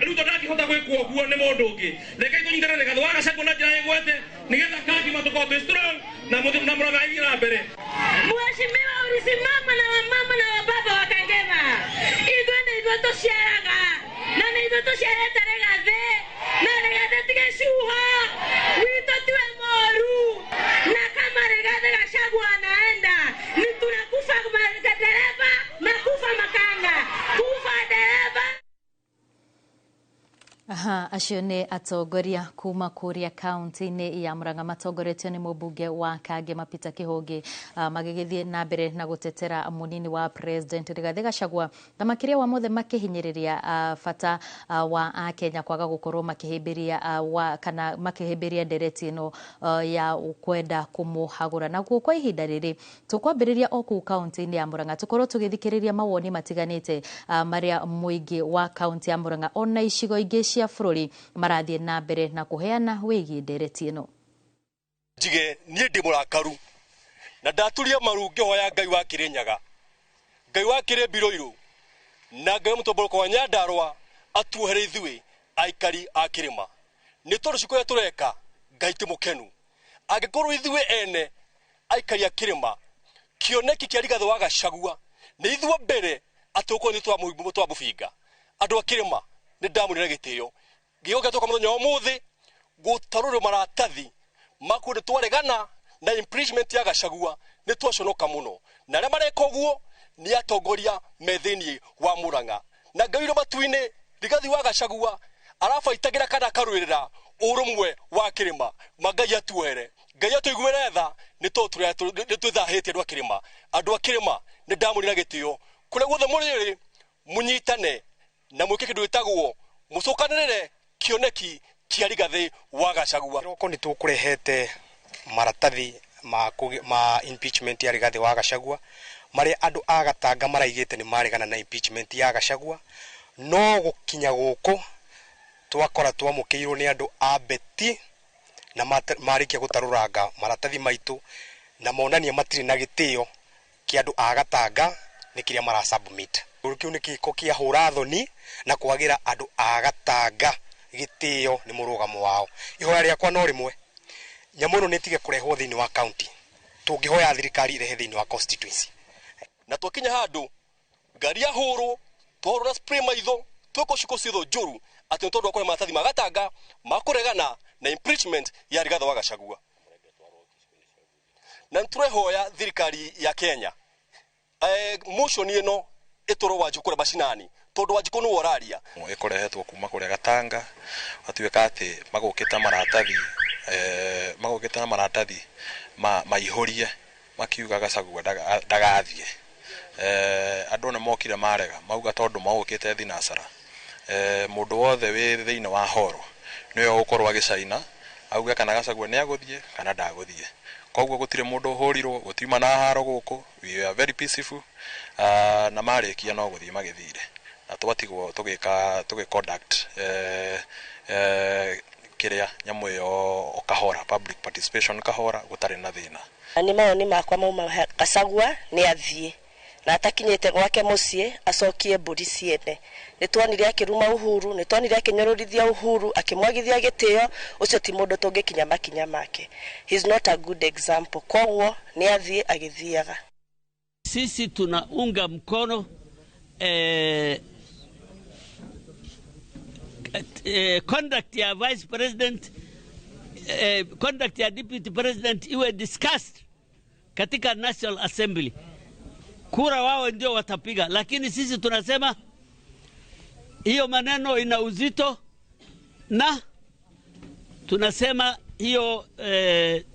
S19: Ruto ndangĩhota gwĩkwo ũguo nĩ mũndũ ũngĩ. Rekei tũnyitane Rigathi wa Gachagua na njĩra ĩgwete nĩgetha Kangema tũkorwo twĩ strong na Murang'a ĩthiĩ na mbere.
S20: Mheshimiwa, ulisimama na wamama na wababa wa Kangema. Ithuĩ nĩ ithuĩ tũciaraga na nĩ ithuĩ tũciarĩte Rigathi, na Rigathi ti gĩcuha witũ tiwe moru, na kama Rigathi Gachagua anaenda ni tunakufa dereva na kufa makanga, kufa dereva.
S1: Aha, acio nĩ atongoria kuma kũrĩa kaunti-inĩ ya Murang'a matongoretio nĩ mũmbunge wa Kangema Peter Kihũngi magĩgĩthiĩ na mbere na gũtetera mũnini wa President Rigathi Gachagua na makĩria wa mothe makĩhinyĩrĩria bata wa Akenya kwaga gũkorwo makĩhĩmbĩria kana makĩhĩmbĩria ndereti ĩno ya kwenda kũmũhagũra. Naguo kwa ihinda rĩrĩ tũkwambĩrĩria o kũu kaunti-inĩ ya Murang'a tũkorwo tũgĩthikĩrĩria mawoni matiganĩte marĩa mũingĩ wa kaunti ya Murang'a ona icigo ingĩ cia bũrũri marathiĩ na mbere na kũheana wĩgiĩ ndereti ĩno.
S21: Njige niĩ ndĩ mũrakaru na ndaturia maru ngĩhoya Ngai wa Kĩrĩnyaga, Ngai wa Kĩrĩmbirũirũ na Ngai wa mũtũmbũrũko wa Nyandarũa atuohere ithuĩ aikari a kĩrĩma, nĩ tondũ ciĩko iria tũreka Ngai ti mũkenu. Angĩkorwo ithuĩ ene aikari a kĩrĩma kĩoneki kĩa Rigathi wa Gachagua nĩ ithuĩ mbere atĩ gũkorwo nĩ twamũbinga. Andũ a kĩrĩma nĩ ndamũnĩra gĩtĩo gĩgoka tũka mũthenya wa ũmũthĩ gũtarũrwo maratathi ma kũndũ twaregana na impeachment ya Gachagua nĩ twaconoka mũno, na arĩa mareka ũguo nĩ atongoria me thĩinĩ wa Murang'a na Ngai ũrĩ matu-inĩ. Rigathi wa Gachagua arabaitagĩra kana akarũĩrĩra ũrũmwe wa kĩrĩma. Ma Ngai atuohere, Ngai atũiguĩre tha, nĩ tondũ nĩ twĩthahĩtie andũ a kĩrĩma. Andũ a kĩrĩma nĩ ndamũnĩra gĩtĩo kũrĩa guothe mũrĩ mũnyitane Na mwĩke kĩndũ gĩtagwo mũcokanĩrĩre kĩoneki kĩa Rigathĩ wa Gachagua.
S7: Kĩroko nĩ tũkũrehete maratathi ma impeachment ya Rigathĩ wa Gachagua marĩa andũ a Gatanga maraigĩte nĩ maregana na impeachment ya Gachagua, no gũkinya gũkũ twakora twamũkĩirwo nĩ andũ a beti na marĩkia gũtarũranga maratathi maitũ na monania matirĩ na gĩtĩo kĩa andũ a Gatanga nĩ kĩrĩa mara submit. Kĩu nĩ gĩko kĩa hũra thoni na kwagĩra andũ a Gatanga gĩtĩo nĩ mũrũgamo wao. Ihoya rĩakwa no rĩmwe, nyamũ ĩno nĩ ĩtige kũrehwo thĩinĩ wa county, tũngĩhoya thirikari irehe thĩinĩ wa constituency.
S21: Na twakinya handũ ngari yahũrwo, twahũrwo spray maitho, twekwo ciĩko ciothe njũru atĩ nĩ tondũ wa kũhe maratathi ma Gatanga ma kũregana na impeachment ya Rigathĩ wa Gachagua. Na nĩtũrehoya thirikari ya Kenya motion ĩno ĩtwarwo Wanjikũ kũrĩa macinani, tondũ Wanjikũ nĩwe ũraria.
S22: Ĩkũrehetwo kuma kũrĩa Gatanga gatuĩka atĩ magũkĩte maratathi magũkĩte na maratathi maihũrie makiuga Gachagua ndagathiĩ. Andũ nĩ mokire marega mauga tondũ magũkĩte thinacara, mũndũ wothe wĩ thĩinĩ wa horo nĩwe ũgũkorwo agĩcaina auge kana Gachagua nĩ agũthiĩ kana ndagũthiĩ. Koguo gũtirĩ mũndũ ũhũrirwo, gũtiuma na haro gũkũ, we are very peaceful, na marĩkia no gũthiĩ magĩthire na twatigwo tũgĩka tũgĩ conduct kĩrĩa nyamũ ĩyo kahora, public participation kahora, gũtarĩ na thĩna.
S23: Nĩ mawoni makwa mauma Gachagua nĩ athiĩ na atakinyĩte gwake mũciĩ acokie mbũri ciene. Nĩ tuonire akĩruma Uhuru, nĩ tuonire akĩnyũrũrithia Uhuru, akĩmwagithia gĩtĩo, ũcio ti mũndũ tũngĩkinya makinya make. He is not a good example. Koguo nĩ athiĩ agĩthiaga.
S24: Sisi tunaunga mkono conduct ya Vice President, conduct ya Deputy President iwe discussed katika National Assembly. Kura wao ndio watapiga, lakini sisi tunasema hiyo maneno ina uzito na tunasema hiyo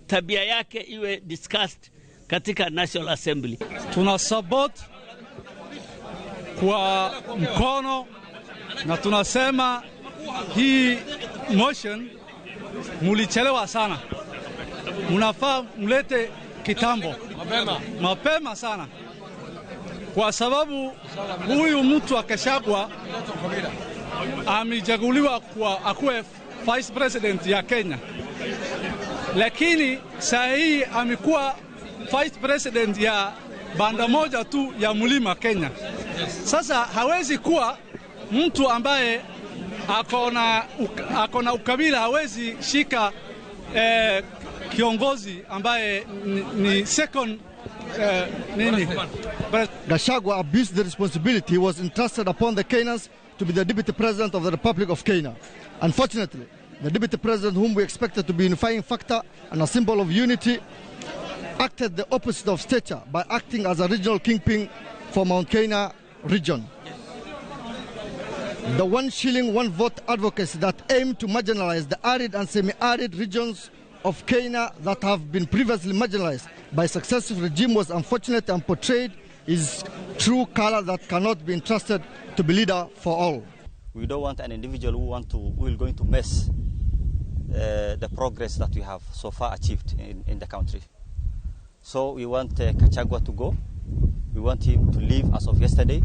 S24: tabia yake iwe discussed katika National Assembly.
S25: Tuna support kwa mkono na tunasema hii motion mulichelewa sana, munafaa mlete kitambo mapema sana, kwa sababu huyu mtu akishagwa amechaguliwa kwa akuwe vice president ya Kenya, lakini saa hii amekuwa vice president ya banda moja tu ya mlima Kenya. Sasa hawezi kuwa mtu ambaye akona ukabila, hawezi shika kiongozi ambaye ni second nini.
S26: Gachagua abused the responsibility he was entrusted upon the Kenyans to be the deputy president of the Republic of Kenya. Unfortunately, the deputy president, whom we expected to be a unifying factor and a symbol of unity, acted the opposite of stature by acting as a regional kingpin for Mount Kenya region. The 1 shilling, 1 vote advocacy that aimed to marginalize the arid and semi-arid regions of Kenya that have been previously marginalized by successive regime was unfortunate and portrayed his true color that cannot be entrusted to be leader for all.
S27: We don't want an individual who is going to mess the progress that we have so far achieved in the country. So we want Gachagua to go. We want him to leave as of yesterday,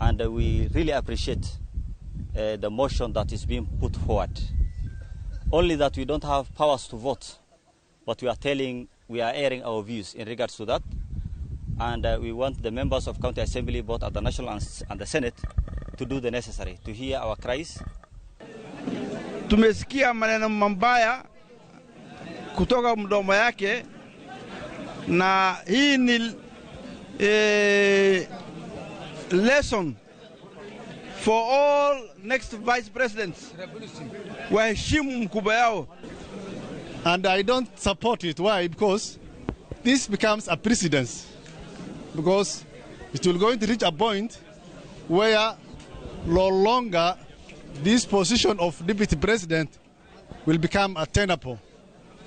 S27: and we really appreciate the motion that is being put forward. Only that we don't have powers to vote, but we are airing our views in regards to that, and we want the members of County Assembly, both at the National and the Senate, to do the necessary, to hear our cries.
S28: Tumesikia maneno mabaya kutoka mdomo yake, na hii ni lesson for all next vice presidents. Waheshimu mkubwa yao.
S29: And I don't support it. Why? Because this becomes a precedence. Because it will going to reach a point where no longer this position of deputy president will become attainable.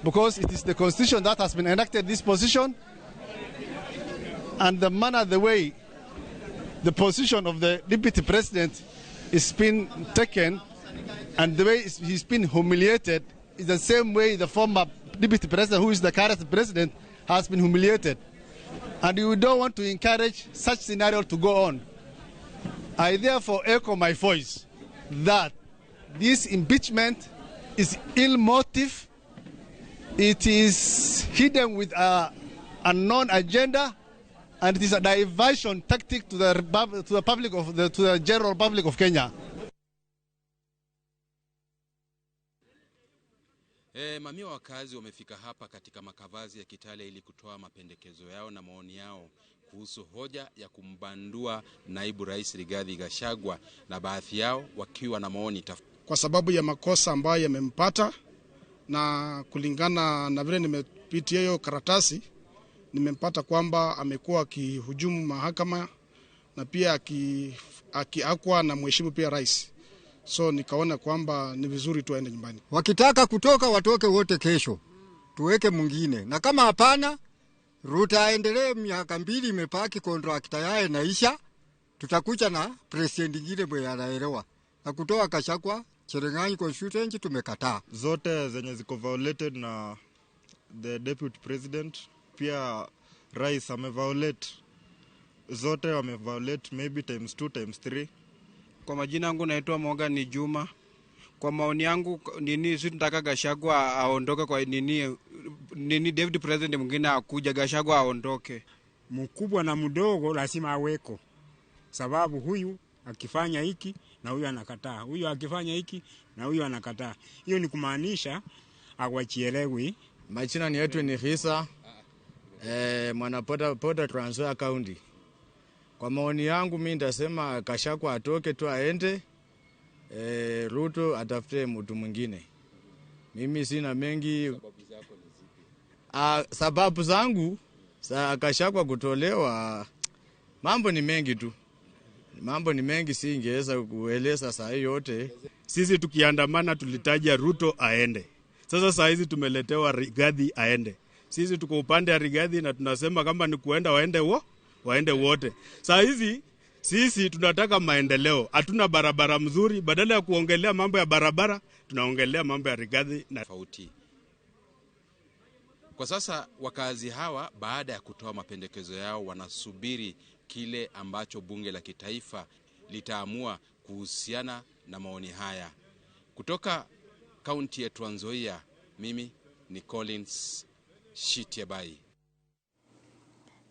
S29: Because it is the constitution that has been enacted this position, and the manner, the way the position of the deputy president is been taken and the way he's been humiliated is the same way the former deputy president, who is the current president, has been humiliated. And we don't want to encourage such scenario to go on. I therefore echo my voice that this impeachment is ill motive. It is hidden with a unknown agenda, and it is a diversion tactic to the public of the, to the general public of Kenya.
S5: Mamia wakazi wamefika hapa katika makavazi ya Kitale ili kutoa mapendekezo yao na maoni yao kuhusu hoja ya kumbandua naibu rais Rigathi Gachagua, na baadhi yao wakiwa na maoni tofauti.
S8: Kwa sababu ya makosa ambayo yamempata, na kulingana na vile nimepitia hiyo karatasi, nimempata kwamba amekuwa akihujumu mahakama na pia akiakwa na mheshimu pia rais. So nikaona kwamba ni vizuri tu aende nyumbani.
S9: Wakitaka kutoka watoke wote kesho, tuweke mwingine. Na kama hapana, Ruto aendelee miaka 2 imepaki, contract yake naisha, tutakuja na president mwingine mwenye anaelewa. Na kutoa Gachagua Cherang'any constituency tumekataa.
S10: Zote zenye ziko violated na the deputy president, pia rais ameviolate. Zote wameviolate maybe times 2 times 3.
S11: Kwa majina yangu naitwa Morgan Juma. Kwa maoni yangu nini, si tunataka Gachagua aondoke kwa nini deputy president mwingine akuja, Gachagua aondoke.
S12: Mkubwa na mdogo lazima aweko. Sababu huyu akifanya hiki na huyu anakataa, huyu akifanya hiki na huyu anakataa. Hiyo ni kumaanisha hawachielewi.
S13: Majina ni yetu ni Hisa, mwana poda Trans Nzoia County. Kwa maoni yangu mimi nitasema Gachagua atoke tu aende, Ruto atafute mtu mwingine. Mimi sina mengi. Sababu zangu za Gachagua kutolewa, mambo ni mengi tu. Mambo ni mengi, singeweza kueleza saa hii yote.
S14: Sisi tukiandamana tulitaja Ruto aende. Sasa saa hizi tumeletewa Rigathi aende. Sisi tuko upande ya Rigathi na tunasema kama ni kuenda waende waende wote. Saa hizi sisi tunataka maendeleo. Hatuna barabara mzuri, badala ya kuongelea mambo ya barabara tunaongelea mambo ya Rigathi na
S5: tofauti. Kwa sasa wakazi hawa baada ya kutoa mapendekezo yao wanasubiri kile ambacho bunge la kitaifa litaamua kuhusiana na maoni haya. Kutoka kaunti ya Trans Nzoia, mimi ni Collins Shitiebai.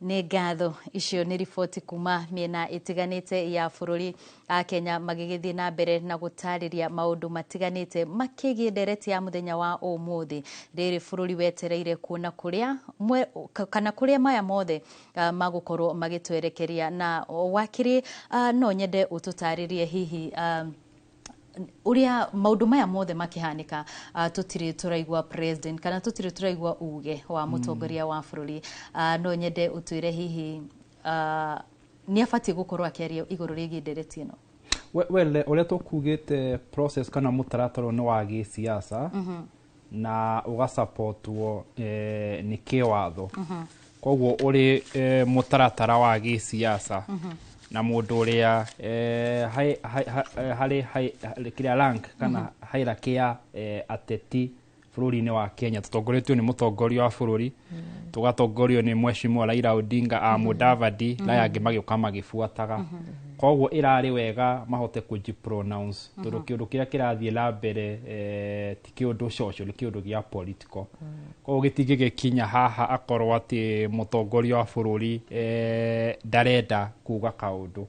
S1: Nĩ ngatho. Icio nĩ riboti kuma mĩena ĩtiganĩte ya bũrũri a Kenya magĩgĩthiĩ na mbere na gũtarĩria maũndũ matiganĩte makĩgiĩ ndereti ya mũthenya wa ũmũthĩ. Rĩrĩ bũrũri wetereire kuona kũrĩa kana kũrĩa maya mothe magũkorwo magĩtwerekeria. Na wakiri, no nyende ũtũtarĩrie hihi uria maundu maya mothe makihanika, tutiri turaigua president kana tutiri turaigua uge wa mutongoria wa bururi, no nyende utwire hihi ni abati gukorwo akiaria iguru rigie ndereti ino.
S2: Well, uria tukugite process kana mutaratara ni wa gisiasa na ugasupportwo ni kiwatho. Koguo uri mutaratara wa gisiasa na mundu uria hari kiria rank kana hierarchy ya ateti bururi-inĩ wa Kenya, tutongoretio nĩ mũtongoria wa bũrũri, tugatongorio nĩ mheshimiwa Raila Odinga a Mudavadi na aya angĩ magĩũka magĩbuataga. Koguo ĩrarĩ wega mahote kũji pronounce tondũ kĩũndũ kĩrĩa kĩrathiĩ na mbere ti kĩũndũ social, nĩ kĩũndũ gĩa political. Koguo gĩtingĩgĩkinya haha akorwo atĩ mũtongoria wa bũrũri ndarenda kuga kaũndũ.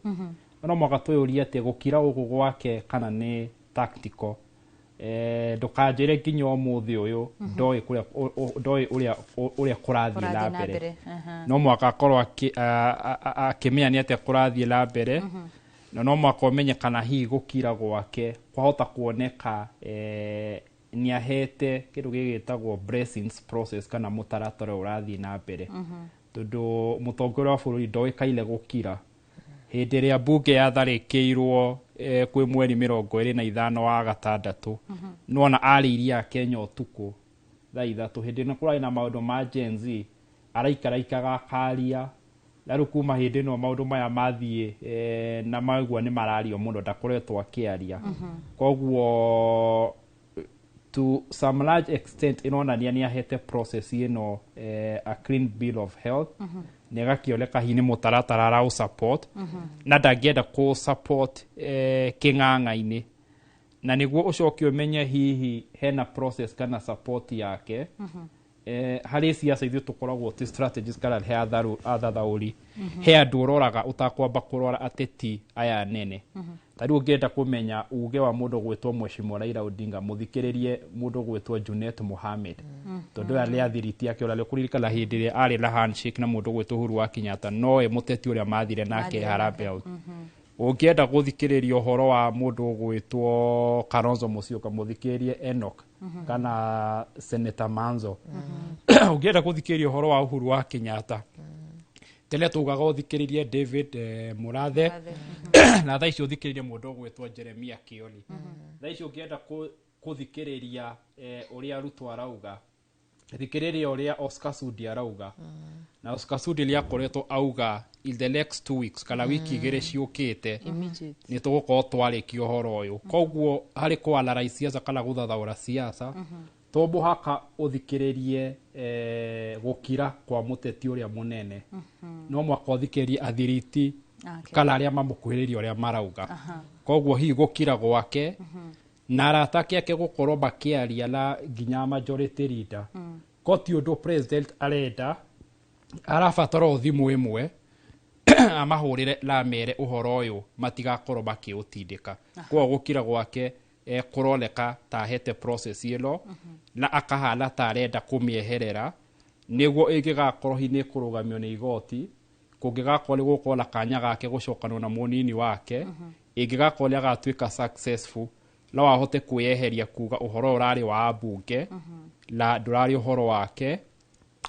S2: No mũhaka twĩyũrie atĩ gũkira gũkũ gwake kana nĩ tactical. Ndukanjĩre nginya ũmũthĩ ũyũ ndoĩ kũrĩa ndoĩ ũrĩa kũrathiĩ na mbere. No mũhaka akorwo akĩmenya nĩ atĩa kũrathiĩ na mbere, na no mũhaka ũmenye kana hihi gũkira gwake kwahota kuoneka nĩ ahete kĩndũ gĩgĩtagwo blessings process kana mũtaratara ũrathiĩ na mbere, tondũ mũtongoria wa bũrũri ndoĩkaine gũkira. Hĩndĩ ĩrĩa mbunge yatharĩkĩirwo kwĩ mweri 25 wa gatandatũ, nĩwona arĩirie Akenya ũtukũ thaa 3, hĩndĩ ĩno kũrarĩ na maũndũ ma Gen Z, araikaraikaga akaria Na rĩu kuma hĩndĩ ĩno maũndũ maya mathiĩ na maigua nĩ marario mũno, ndakoretwo akĩaria. Koguo to some large extent ĩronania nĩ ahete process ĩno a clean bill of health, nĩ agakĩoneka hihi nĩ mũtaratara araũ support, na ndangĩenda kũ support kĩng'ang'a-inĩ, na nĩguo ũcoke ũmenye hihi hena process kana support yake. Harĩ siasa ithuĩ tũkoragwo ti strategies kana he athathaũri, he andũ ũroraga ũtakwamba kũrora ateti aya nene. Ta rĩu ũngĩenda kũmenya uge wa mũndũ gwĩtwo Mheshimiwa Raila Odinga, mũthikĩrĩrie mũndũ gwĩtwo Junet Mohamed, tondũ aya nĩ athiriti ake, ũrĩa kũririkana hĩndĩ ĩrĩa arĩ na handshake na mũndũ gwĩtwo Uhuru wa Kenyatta, nowe mũteti ũrĩa mathire nake
S1: Mathire.
S2: Harambee House. Ũngĩenda gũthikĩrĩria ũhoro wa mũndũ ũgwĩtwo Kalonzo Musyoka, mũthikĩrĩrie Enoch kana Senator Manzo. Ũngĩenda gũthikĩrĩria ũhoro wa Uhuru wa Kenyatta, tene tugaga ũthikĩrĩrie David Murathe, na thaa ici ũthikĩrĩrie mũndũ ũgwĩtwo Jeremia Kioni. Thaa ici ũngĩenda kũthikĩrĩria ũrĩa Ruto arauga, thikĩrĩria ũrĩa Oscar Sudi arauga. Na Oscar Sudi nĩ akoretwo auga in the next 2 weeks kana wiki 2 ciũkĩte
S3: Immediate.
S2: nĩ tũgũkorwo twarĩkia ũhoro ũyũ. Koguo harĩ kũ analyze siasa kana gũthathaũra siasa, to mũhaka ũthikĩrĩrie gũkira kwa mũteti ũrĩa mũnene, no mũhaka ũthikĩrĩrie athiriti kana arĩa mamũkuhĩrĩirie ũrĩa marauga. Koguo hihi gũkira gwake na arata ake ake gũkorwo makĩaria na nginya majority leader, ko ti ũndũ president arenda, arabatara o thimũ ĩmwe amahũrĩre na amere ũhoro ũyũ matigakorwo makĩũtindĩka. Koguo gũkira gwake kũroneka ta ahete process ĩno na akahana ta arenda kũmĩeherera, nĩguo ĩngĩgakorwo hihi nĩ ĩkũrũgamio nĩ igoti, kũngĩgakorwo nĩ gũkorwo na kanya gake gũcokanwo na mũnini wake, ĩngĩgakorwo nĩ agatuĩka successful, no ahote kwĩyeheria kuga ũhoro ũyũ ũrarĩ wa ambunge na ndũrarĩ ũhoro wake,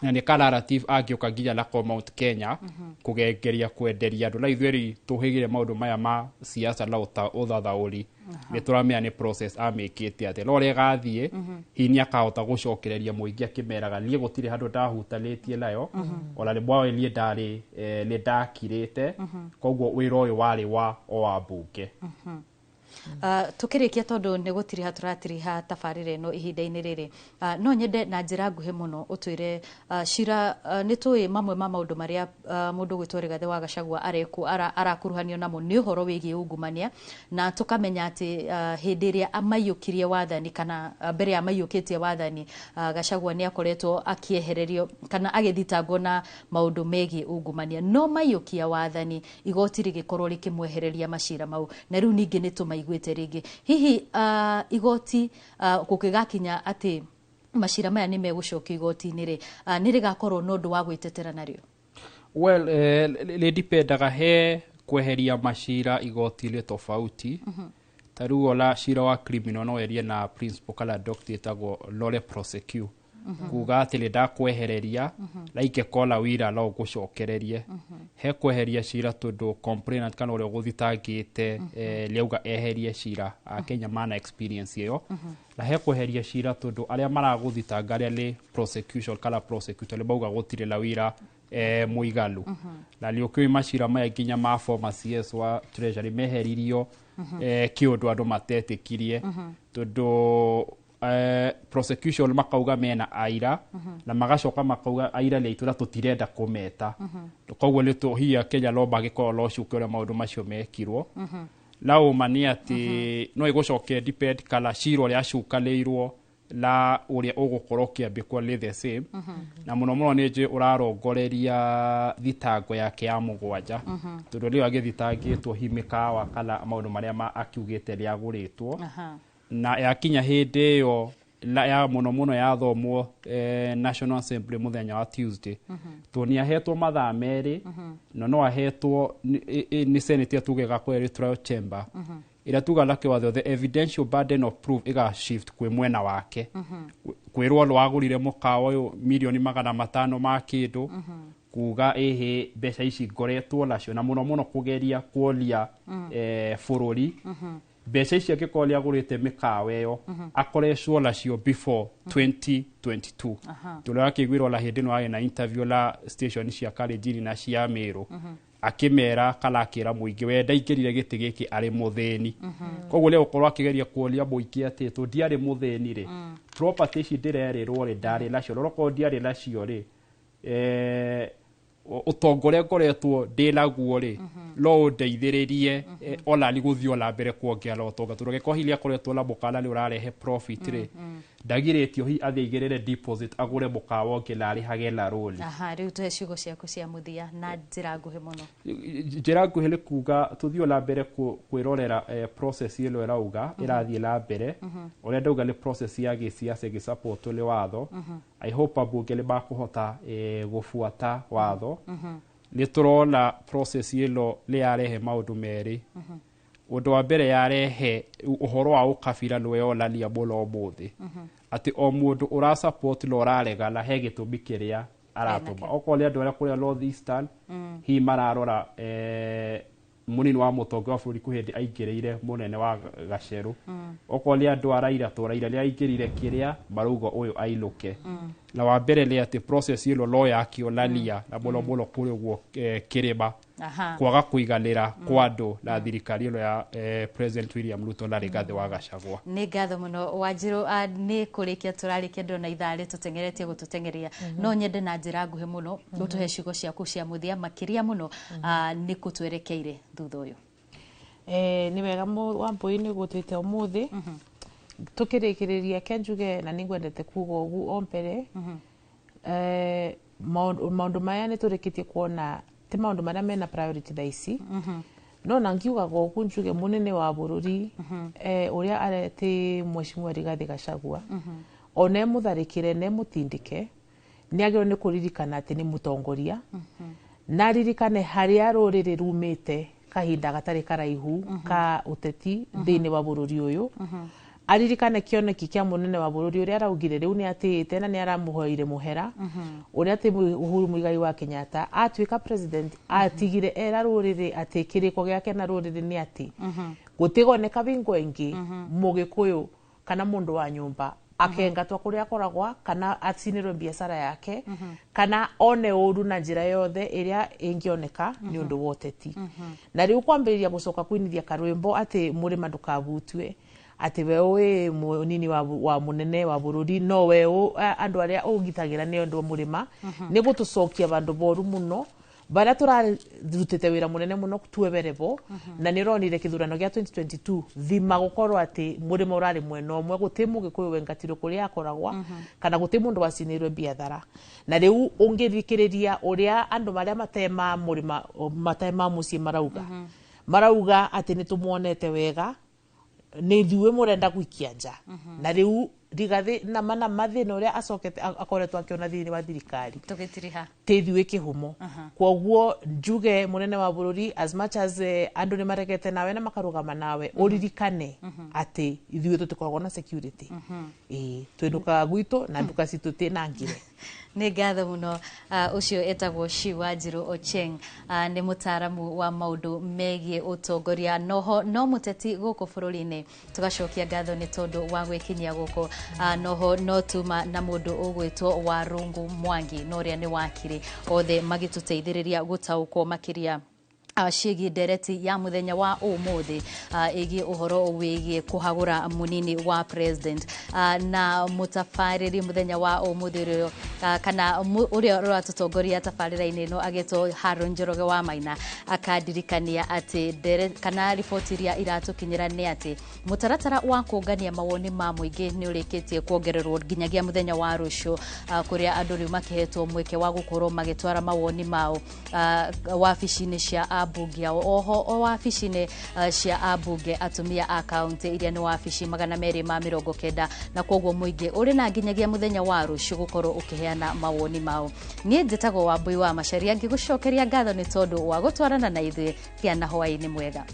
S2: na nĩ ka narrative angĩũka nginya nako Mount Kenya kũgengeria kwenderia andũ. Na ithuĩ rĩ tũhĩgire maũndũ maya ma siasa na ũthathaũri, nĩ tũramenya nĩ process amĩkĩte atĩa, no ũrĩa ĩgathiĩ, hihi nĩ akahota gũcokereria mũingĩ akĩmeraga niĩ gũtirĩ handũ ndahutanĩtie nayo, ona nĩ mwawe niĩ ndarĩ nĩ ndakirĩte, koguo wĩra ũyũ warĩ wa o wa mbunge.
S1: Tukĩrĩkia, tondũ nĩ gũtiriha tũratiriha tabarĩra ĩno ihinda-inĩ rĩrĩ, no nyende na njĩra nguhĩ mũno ũtwĩre cira, nĩ tũĩ mamwe ma maũndũ marĩa mũndũ gwĩtwo Rigathĩ wa Gachagua arekwo arakuruhanio namo nĩ ũhoro wĩgiĩ ungumania, na tũkamenya atĩ hĩndĩ ĩrĩa amaiyũkirie wathani kana mbere ya maiyũkĩtie wathani, Gachagua nĩ akoretwo akĩehererio kana agĩthitangwo na maũndũ megiĩ ungumania, no maiyũkia wathani igoti rĩgĩkorwo rĩkĩmwehereria macira mau, na rĩu ningĩ nĩ tũmaiguĩte rĩngĩ. Hihi igoti gũkĩgakinya atĩ macira maya nĩ megũcokio igoti-inĩ rĩ, nĩ rĩgakorwo na ũndũ wa gwĩtetera narĩo?
S2: Well, nĩ dipendaga he kweheria macira igoti-inĩ tofauti. Ta rĩu ona cira wa criminal no erie na principle kana doctrine ĩtagwo nolle prosequi, kuga atĩ nĩ ndakwehereria na ingĩkona wira no ngũcokererie. He kweheria cira tondũ complainant kana ũrĩa ũgũthitangĩte nĩauga eherie cira, akenya mana experience ĩyo, na he kweheria cira tondũ arĩa maragũthitanga, arĩa nĩ prosecution kana prosecutor, nĩ mauga gũtirĩ na wira mũiganu. Na nĩ ũkĩũĩ macira maya nginya ma former CS wa Treasury meheririo kĩũndũ andũ matetĩkirie, tondũ prosecution makauga mena aira, na magacoka makauga aira nĩ aitũ na tũtirenda kũmeta. Koguo nĩ tũ hihi Kenya no magĩkorwo no cuke ũrĩa maũndũ macio mekirwo. Na ũma nĩ atĩ no ĩgũcoke depend kana cira ũrĩa acukanĩirwo na ũrĩa ũgũkorwo ũkĩambĩkwo nĩ the same. Na mũno mũno nĩ njũĩ ũrarongoreria thitango yake ya mũgwanja, tondũ nĩyo agĩthitangĩtwo hihi mĩkawa kana maũndũ marĩa akiugĩte nĩ agũrĩtwo. Na yakinya hĩndĩ ĩyo na ya mũno mũno yathomwo National Assembly mũthenya wa Tuesday, tondũ nĩ ahetwo mathaa 2, na no ahetwo nĩ Senate ĩrĩa tuge ĩgakorwo ĩrĩ trial chamber, ĩrĩa tuga na kĩwatho the evidential burden of proof ĩga shift kwĩ mwena wake, kwĩrwo nĩ wagũrire mũkawa ũyũ mirioni 500 ma kĩndũ, kuga ĩhĩ mbeca ici ngoretwo nacio, na mũno mũno kũgeria kuonia bũrũri Mbeca ici angĩkorwo nĩ agũrĩte mĩkawa ĩyo, akoretwo nacio before 2022. Tũrĩa wakĩiguĩrwo na hĩndĩ ĩno arĩ na interview na station cia Kalenjin na cia Meru, akĩmera kana akĩra mũingĩ we ndaingĩrire gĩtĩ gĩkĩ arĩ mũthĩni. Koguo nĩ gũkorwo akĩgeria kuonia mũingĩ atĩ tũ ndiarĩ mũthĩni rĩ, property ici ndĩrerĩrwo rĩ, ndarĩ nacio. No okorwo ndiarĩ nacio rĩ, ũtonga ũrĩa ngoretwo ndĩ naguo rĩ, no ũndeithĩrĩrie ona nĩ gũthiĩ ona mbere kuongerera ũtonga, tondũ angĩkorwo hihi nĩakoretwo na mũkawa nĩ ũrarehe profit rĩ, ndagirĩtio hihi athiĩ aigĩrĩre deposit agũre mũkawa ũngĩ na arĩhage na rũni.
S1: Aha, rĩu tũhe ciugo ciaku cia mũthia na njĩra nguhĩ mũno.
S2: Njĩra nguhĩ nĩ kuga tũthiĩ na mbere kwĩrorera process ĩno ĩrauga ĩrathiĩ na mbere. Ũrĩa ndauga nĩ process ya gĩsiasa ĩgĩsupportwo nĩ watho. I hope ambunge nĩ makũhota gũbuata watho. Nĩ tũrona process ĩno nĩ yarehe maũndũ merĩ. Ũndũ wa mbere, yarehe ũhoro wa ũkabira, nĩ weyonania mũno ũmũthĩ atĩ o mũndũ ũra support na ũraregana he gĩtũmi kĩrĩa aratũma. Okorwo nĩ andũ arĩa kũrĩa North Eastern, hihi mararora mũnini wa mũtongoria wa bũrũri kwĩ hĩndĩ aingĩrĩire mũnene wa gacerũ. Okorwo nĩ andũ a Raila, to Raila nĩ aingĩrire kĩrĩa marauga ũyũ ainũke. Na wa mbere nĩ atĩ process ĩno no yakĩonania na mũno mũno kũrĩ ũguo kĩrĩma kwaga kũiganĩra kwa andũ na thirikari ĩno ya President William Ruto na Rigathĩ wa Gachagua.
S1: Nĩ ngatho mũno, Wanjirũ. Nĩ kũrĩkia tũrarĩkia, ndĩrona ithaa rĩtũteng'eretie gũtũteng'eria. No nyende na njĩra nguhĩ mũno ũtũhe ciugo ciaku cia mũthia, makĩria mũno nĩ kũ twerekeire thutha ũyũ.
S3: Nĩ wega Wambui nĩ gũtwĩte ũmũthĩ. Tũkĩrĩkĩrĩria, ke njuge na nĩngwendete kuga ũguo o mbere, maũndũ maya nĩ tũrĩkĩtie kuona ti maũndũ marĩa mena priority thaa ici. No na ngiugaga ũguo, njuge mũnene wa bũrũri, ũrĩa areti Mheshimiwa Rigathĩ Gachagua, ona emũtharĩkĩre na emũtindĩke, nĩ agĩrĩirwo nĩ kũririkana atĩ nĩ mũtongoria, na aririkane harĩa rũrĩrĩ rumĩte kahinda gatarĩ karaihu ka ũteti thĩinĩ wa bũrũri ũyũ. Aririkane kĩoneki kĩa mũnene wa bũrũri ũrĩa araugire rĩu nĩ atĩĩte na nĩ aramũhoire mũhera, ũrĩa atĩ Uhuru Muigai wa Kenyatta atuĩka president atigire era rũrĩrĩ atĩ kĩrĩko gĩake na rũrĩrĩ nĩ atĩ gũtigoneka bingo ĩngĩ mũgĩkũyũ kana mũndũ wa nyũmba akengatwo kũrĩa akoragwa, kana acinĩrwe biacara yake, kana one ũru na njĩra yothe ĩrĩa ĩngĩoneka nĩ ũndũ wa ũteti. Na rĩu kwambĩrĩria gũcoka kũinithia karwĩmbo atĩ mũrĩma ndũkabutwe, atĩ we wĩ mũnini wa mũnene wa bũrũri, no we andũ arĩa ũgitagĩra nĩ andũ a mũrĩma, nĩ gũtũcokia vandũ boru mũno barĩa tũrarutĩte wĩra mũnene mũno tuebere bo. Na nĩ ũronire kĩthurano gĩa 2022 thima gũkorwo atĩ mũrĩma ũrarĩ mwena ũmwe, gũtĩ mũgĩkũyũ wengatirwo kũrĩa akoragwa, kana gũtĩ mũndũ wacinĩirwe biathara. Na rĩu ũngĩthikĩrĩria ũrĩa andũ marĩa matema mũrĩma matema mũciĩ marauga atĩ nĩ tũmuonete wega, nĩ ithuĩ mũrenda gũikia nja. Na rĩu Rigathĩ nama na mathĩna ũrĩa acokete akoretwo akĩona thĩinĩ wa thirikari,
S1: tũgĩtiriha
S3: tĩ ithuĩ kĩhumo. Kwoguo njuge mũnene wa bũrũri, as much as andũ nĩ maregete nawe na makarũgama nawe, ũririkane atĩ ithuĩ tũtikoragwo na security. Ĩĩ, twĩnũkaga gwitũ na nduka citũ tĩ nangire.
S1: Nĩ ngatho mũno. Ũcio etagwo Shi Wanjirũ Ocheng, nĩ mũtaaramu wa maũndũ megiĩ ũtongoria noho no mũteti gũkũ bũrũri-inĩ. Tũgacokia ngatho nĩ tondũ wa gwĩkinyia gũkũ. Noho no tuma na mũndũ ũgwĩtwo Warũngũ Mwangi na ũrĩa nĩ wakiri, othe magĩtũteithĩrĩria gũtaũkwo makĩria ciĩgiĩ ndereti ya mũthenya wa ũmũthĩ ĩgiĩ ũhoro wĩgiĩ kũhagũra mũnini wa president. Na mũtabarĩri mũthenya wa ũmũthĩ ũrĩa kana ũrĩa ũratũtongoria tabarĩra-inĩ ĩno agetwo Haron Njoroge wa Maina, akandirikania atĩ ndere kana riboti iria iratũkinyĩra nĩ atĩ mũtaratara wa kũngania mawoni ma mũingĩ nĩ ũrĩkĩtie kuongererwo nginyagia mũthenya wa rũciũ, kũrĩa andũ rĩu makĩhetwo mweke wa gũkorwo magĩtwara mawoni mao wabici-inĩ cia ambunge ao, oho o wabici-inĩ cia ambunge atumia a kaunti iria nĩ wabici 290, na koguo mũingĩ ũrĩ na nginyagia mũthenya wa rũciũ gũkorwo ũkĩheana mawoni mao. Niĩ njĩtagwo Wambui wa Macaria, ngĩgũcokeria ngatho nĩ tondũ wa gũtwarana na ithuĩ. Gĩa na hwaĩ-inĩ mwega.